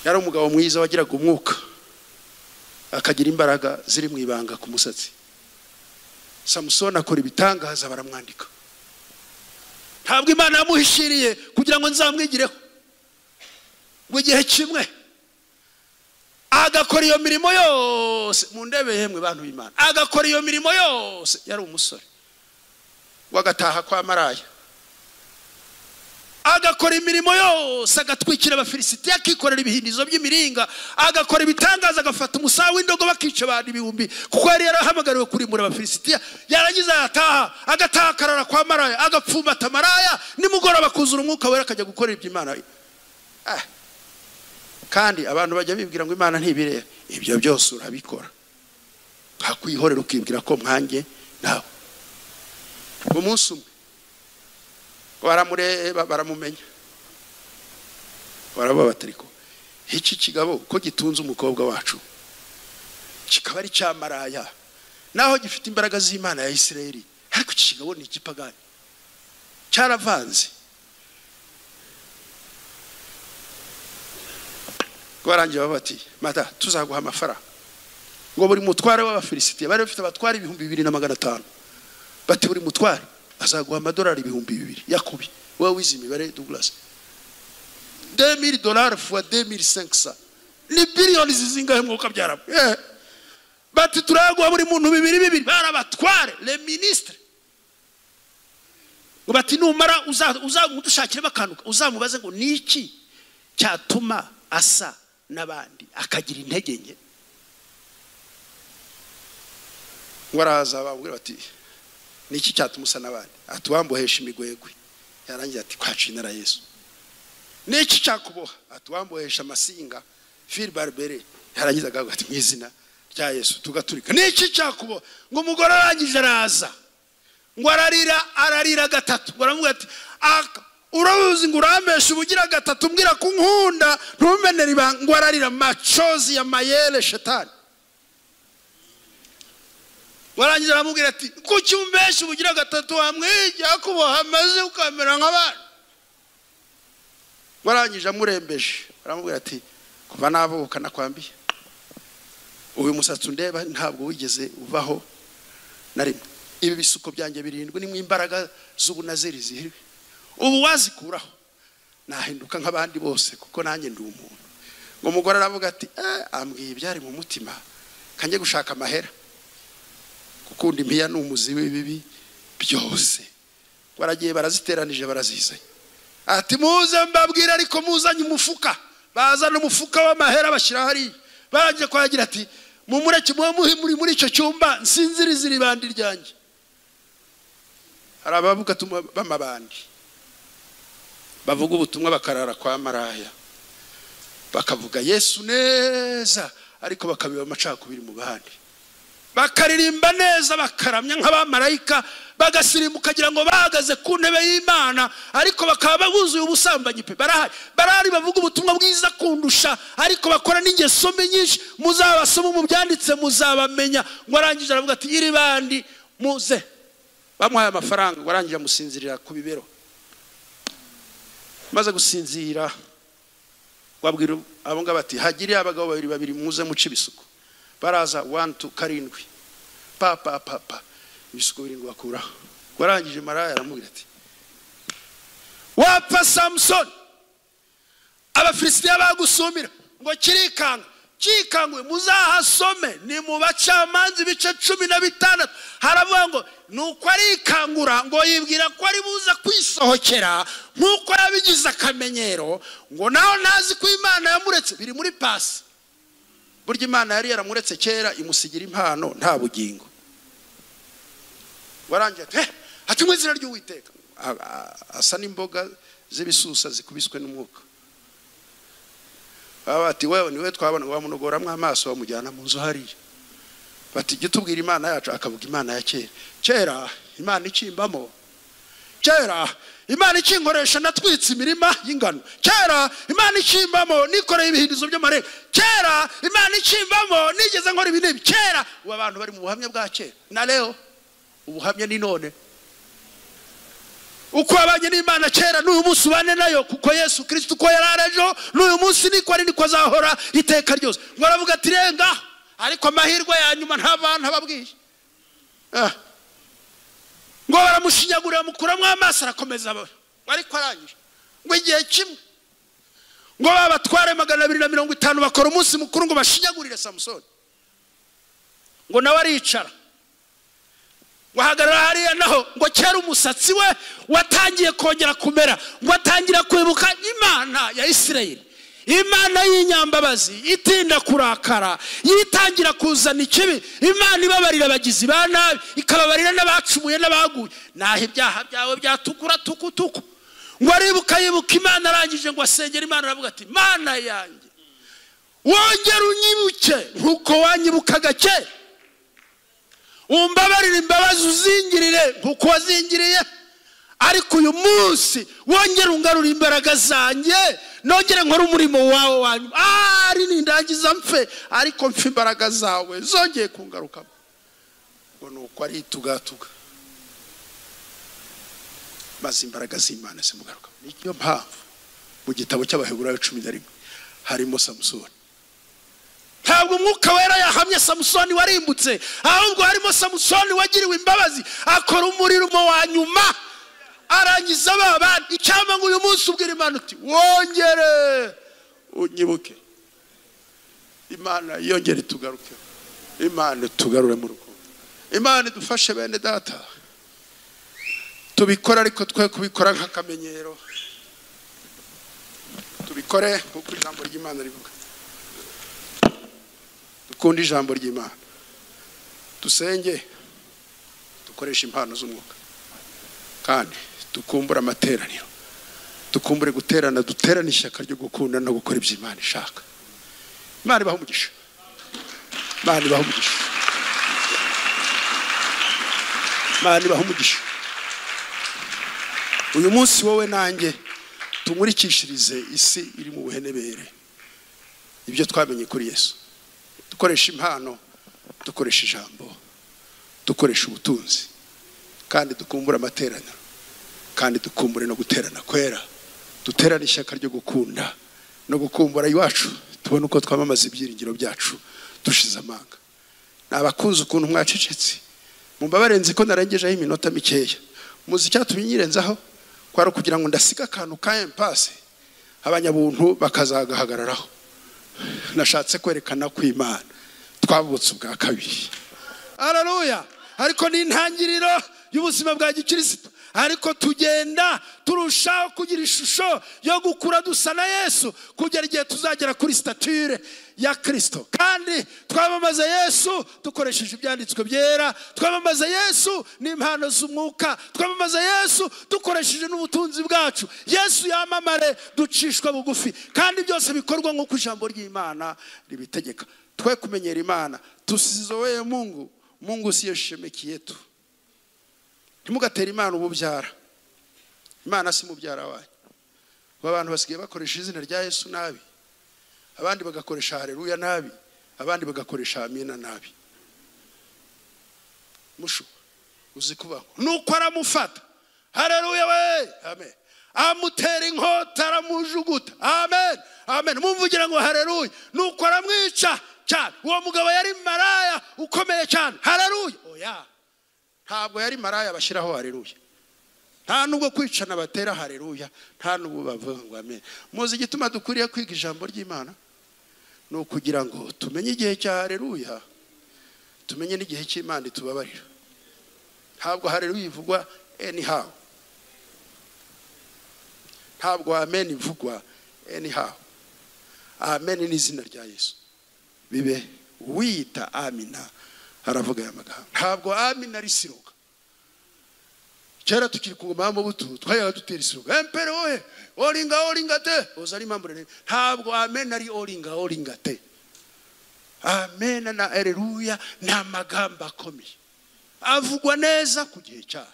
Yari umugabo mwiza wagiraga umwuka, akagira imbaraga ziri mu ibanga ku musatsi. Samusoni akora ibitangaza baramwandika. Ntabwo Imana yamuhishiriye kugira ngo nzamwigireho. Ngo igihe kimwe agakora iyo mirimo yose, mu ndebe yemwe bantu b'Imana, agakora iyo mirimo yose. Yari umusore wagataha kwa maraya, agakora imirimo yose, agatwikira Abafilisitiya, akikorera ibihindizo by'imiringa, agakora ibitangaza, agafata umusaha w'indogobe akica abantu ibihumbi, kuko yari yarahamagariwe kurimbura Abafilisitiya. Yarangiza yataha, agataha akarara kwa maraya, agapfumbata maraya, nimugoroba akuzura umwuka wera akajya gukora ibyo Imana. Kandi abantu bajya bibwira ngo Imana ntibireba. Ibyo byose urabikora nkakwihorera, ukibwira ko mwanjye nawe. Umunsi umwe baramureba baramumenya, baravuga bati ariko iki kigabo ko gitunze umukobwa wacu kikaba ari cya maraya, naho gifite imbaraga z'Imana ya Isirayeli, ariko iki kigabo ni igipagani, cyaravanze. Barangiye bati mata tuzaguha amafaranga. Ngo buri mutware w'Abafilisitiya, bari bafite abatware 2500, bati buri mutware azaguha amadolari 2000 yakubi. Wowe wize imibare Douglas, $2000 fois 2500 ni biliyoni zingahe mwuka byarabo. Bati turaguha buri muntu bibiri bibiri, barabatware les ministres. Ngo bati numara uzamudushakire bakanuka, uzamubaze ngo niki cyatuma asa n'abandi akagira intege nke. Ngo araza bamubwira bati niki cyatuma usa n'abandi? Ati wambohesha imigwegwe. Yarangiza ati kwacinara Yesu. Niki cyakuboha? Ati wambohesha amasinga fil barbere. Yarangiza akavuga ati mu izina rya Yesu tugaturika. Niki cyakuboha? Ngo umugore arangije araza, ngo ararira, ararira gatatu. Ngo aramubwira ati urabuzi ngo urambesha ubugira gatatu, mbwira ko nkunda ntumenere ibanga. Ngo ararira machozi ya mayele shetani. Warangiza aramubwira ati kuki umbesha ubugira gatatu, wamwijya kuboha maze ukamera nk'abana. Warangije amurembeje aramubwira ati kuva navuka nakwambiye uyu musatsi undeba ntabwo wigeze uvaho na rimwe. Ibi bisuko byanjye birindwi nimwe imbaraga z'ubunazeri zihirwe, ubu wazikuraho nahinduka nk'abandi bose kuko nanjye ndi umuntu. Ngo umugore aravuga ati ambwiye ibyari mu mutima, kanjye gushaka amahera, gukunda impiya ni umuzi w'ibibi byose. Baragiye baraziteranije barazizanye. Ati muze mbabwira, ariko muzanye umufuka. Bazana umufuka w'amahera bashyira hariya. Barangije kwagira ati mumureke muhe muri icyo cyumba nsinzirize ibandi ryanjye. Hari abavuga b'amabandi bavuga ubutumwa bakarara kwa maraya, bakavuga Yesu neza ariko bakabiba amacakubiri mu bandi, bakaririmba neza bakaramya nk'abamarayika, bagasirimuka kugira ngo bahagaze ku ntebe y'Imana, ariko bakaba buzuye ubusambanyi pe. Barahari bavuga ubutumwa bwiza kundusha, ariko bakora n'ingeso mbi nyinshi. Muzabasoma mu byanditse muzabamenya. Ngo arangije aravuga ati iri bandi muze. Bamuhaye amafaranga, ngo arangije amusinzirira ku bibero. Maze gusinzira wabwira abo ngabo ati hagiriye abagabo babiri babiri muze muce ibisuko. Baraza 1 2 7. Pa pa pa pa, ibisuko birindwi bakuraho. Warangije maraya aramubwira ati wapfa Samusoni, Abafilisitiya bagusumira. Ngo kirikanga, kikanguye. Muzahasome, ni mu Bacamanza ibice 16. Haravuga ngo nuko arikangura, ngo yibwira ko ari buza kwisohokera nk'uko yabigize akamenyero, ngo naho ntazi ko Imana yamuretse. Biri muri pasi. Burya Imana yari yaramuretse kera, imusigira impano nta bugingo. Warangiye ati ati mu izina ry'Uwiteka. Asa n'imboga z'ibisusa zikubiswe n'umwuka. Baba bati wewe niwe twabona, bamunogoramwo amaso bamujyana mu nzu hariya. Bati jya utubwira Imana yacu. Akavuga Imana ya kera. Kera Imana ikimbamo, kera Imana ikinkoresha natwitse imirima y'ingano, kera Imana ikimbamo nikoreye ibihindizo by'amarenga, kera Imana ikimbamo nigeze nkora ibi n'ibi. Kera. Ubu abantu bari mu buhamya bwa kera, na leo ubuhamya ni none. Uko wabanye n'Imana kera n'uyu munsi ubane nayo, kuko Yesu Kristo uko yari ari ejo n'uyu munsi niko ari, niko azahora iteka ryose. Ngo aravuga ati renga, ariko amahirwe ya nyuma nta bantu ababwiye. Ngo baramushinyagurira, bamukuramo amaso, arakomeza ariko arangije. Ngo igihe kimwe ngo babatware 250 bakora umunsi mukuru ngo bashinyagurire Samusoni. Ngo nawe aricara, ngo ahagarara hariya naho. Ngo kera umusatsi we watangiye kongera kumera, ngo atangira kwibuka Imana ya Isirayeli, Imana y'inyambabazi itinda kurakara, yitangira kuzana ikibi, Imana ibabarira abagizi ba nabi, ikababarira n'abacumuye n'abaguye, naho ibyaha byawe byatukura tukutuku. Ngo aribuka, yibuka Imana, arangije ngo asengera Imana, aravuga ati Mana yanjye wongere unyibuke nkuko wanyibukaga kera, umbabarire imbabazi uzingirire nkuko wazingiriye, ariko uyu munsi wongere ungarure imbaraga zanjye, nongere nkore umurimo wawe wanyu. Ari nindangiza mfe, ariko mfe imbaraga zawe zongeye kungarukamo. Ngo nuko aritugatuga, maze imbaraga z'Imana zimugarukamo. Niyo mpamvu mu gitabo cy'Abaheburayo 11 harimo Samusoni. Ntabwo Umwuka Wera yahamye Samusoni warimbutse, ahubwo harimo Samusoni wagiriwe imbabazi, akora umurimo wa nyuma, arangiza babana. Icyampa ngo uyu munsi ubwire Imana uti wongere unyibuke. Imana yongere itugaruke, Imana itugarure mu rukundo, Imana idufashe bene data. Tubikora ariko twe kubikora nk'akamenyero, tubikore kuko ijambo ry'Imana rivuga. Dukunde ijambo ry'Imana, dusenge, dukoreshe impano z'umwuka, kandi dukumbure amateraniro, dukumbure guterana, duterane ishyaka ryo gukunda no gukora ibyo Imana ishaka. Imana ibahe umugisha, Imana ibahe umugisha, Imana ibahe umugisha. Uyu munsi wowe nanjye tumurikishirize isi iri mu buhenebere ibyo twamenye kuri Yesu. Dukoresha impano, dukoresha ijambo, dukoresha ubutunzi, kandi dukumbure amateraniro, kandi dukumbure no guterana kwera, duterane ishyaka ryo gukunda no gukumbura iwacu, tubone uko twamamaza ibyiringiro byacu dushize amanga. Nabakunze ukuntu mwacecetse, mumbabarenze ko narengejeho iminota mikeya. Muzi icyatumye nyirenzaho? Kwari ukugira ngo ndasiga akantu ka impasse abanyabuntu bakazagahagararaho. Nashatse kwerekana ko Imana twavutse ubwa kabiri. Haleluya! Ariko ni intangiriro y'ubuzima bwa gikristo, ariko tugenda turushaho kugira ishusho yo gukura dusa na Yesu, kugera igihe tuzagera kuri stature ya Kristo. Kandi twamamaza Yesu dukoresheje ibyanditswe byera, twamamaza Yesu n'impano z'umwuka, twamamaza Yesu dukoresheje n'ubutunzi bwacu. Yesu yamamare ducishwa bugufi, kandi byose bikorwa nk'uko ijambo ry'Imana ribitegeka. Twe kumenyera Imana, tusizoee Mungu. Mungu siyo shemeki yetu. Ntimugatere Imana ububyara. Imana si mubyara wanyu. Abantu basigaye bakoresha izina rya Yesu nabi, abandi bagakoresha haleluya nabi, abandi bagakoresha amina nabi. Mushu uzi kubaho nuko aramufata, haleluya we, amen, amutera inkota aramujuguta, amen, amen, mumvugira ngo haleluya. Nuko aramwica. cyane, uwo mugabo yari maraya ukomeye cyane, haleluya. Oya, ntabwo yari maraya bashyiraho haleluya, nta nubwo kwicana batera haleluya, nta nubwo bavuga ngo amen. Muzi igituma dukwiriye kwiga ijambo ry'Imana? Ni ukugira ngo tumenye igihe cya haleluya, tumenye n'igihe cy'Imana itubabarira. Ntabwo haleluya ivugwa anyhow, ntabwo amen ivugwa anyhow. Amen ni izina rya Yesu, bibe wiyita amina aravuga aya magambo. Ntabwo amina ari siroga. Kera tukiri ku ngoma y'Mobutu twayaga dutera isiroga, empere oye oringa oringa te ozari mambre. Ntabwo amen ari oringa oringa te. Amen na haleluya ni amagambo akomeye avugwa neza ku gihe cyayo,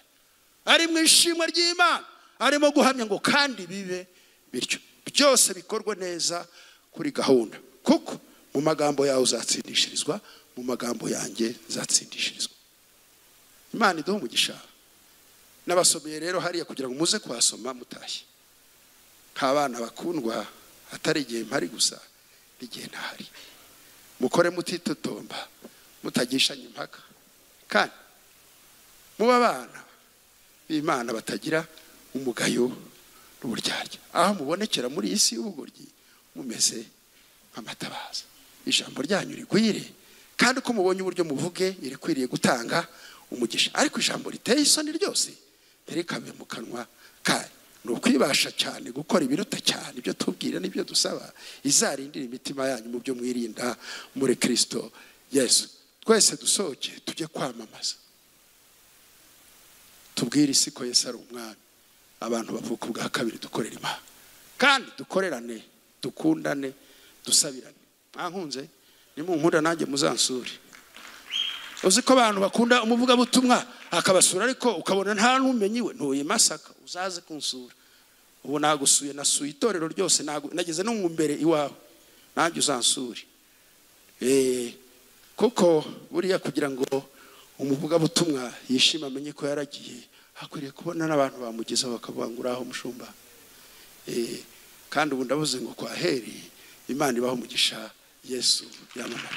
ari mu ishimwe ry'Imana, arimo guhamya ngo kandi bibe bityo, byose bikorwe neza kuri gahunda, kuko mu magambo yawe uzatsindishirizwa, mu magambo yanjye nzatsindishirizwa. Imana iduhe umugisha. Nabasomeye rero hariya kugira ngo muze kuhasoma mutashye, nk'abana bakundwa, atari igihe mpari gusa, n'igihe ntahari. Mukore mutitotomba, mutagishanya impaka, kandi muba abana b'Imana batagira umugayo n'uburyarya, aho mubonekera muri iyi si y'ubugoryi mumeze nk'amatabaza. Ijambo ryanyu rigwire, kandi uko mubonye uburyo muvuge irikwiriye gutanga umugisha, ariko ijambo riteye isoni ryose ntirikabe mu kanwa kanyu. Ni ukwibasha cyane gukora ibiruta cyane ibyo tubwira n'ibyo dusaba, izarindira imitima yanyu mu byo mwirinda muri Kristo Yesu. Twese dusohoke tujye kwamamaza, tubwire isi ko Yesu ari umwami, abantu bavuka ubwa kabiri, dukorera Imana kandi dukorerane, dukundane, dusabirane. Mwankunze? Nimunkunda nanjye muzansure. Uzi ko abantu bakunda umuvugabutumwa akabasura, ariko ukabona nta n'umenyi we. Ntuye Masaka, uzaze kunsura. Ubu nagusuye, nasuye itorero ryose, nageze no mu mbere iwawe, nanjye uzansure. Kuko buriya kugira ngo umuvugabutumwa yishime amenye ko yaragiye, akwiriye kubona n'abantu bamugezaho bakavuga ngo uraho mushumba. Kandi ubu ndavuze ngo kwa heri, Imana ibaho umugisha, Yesu yamamara.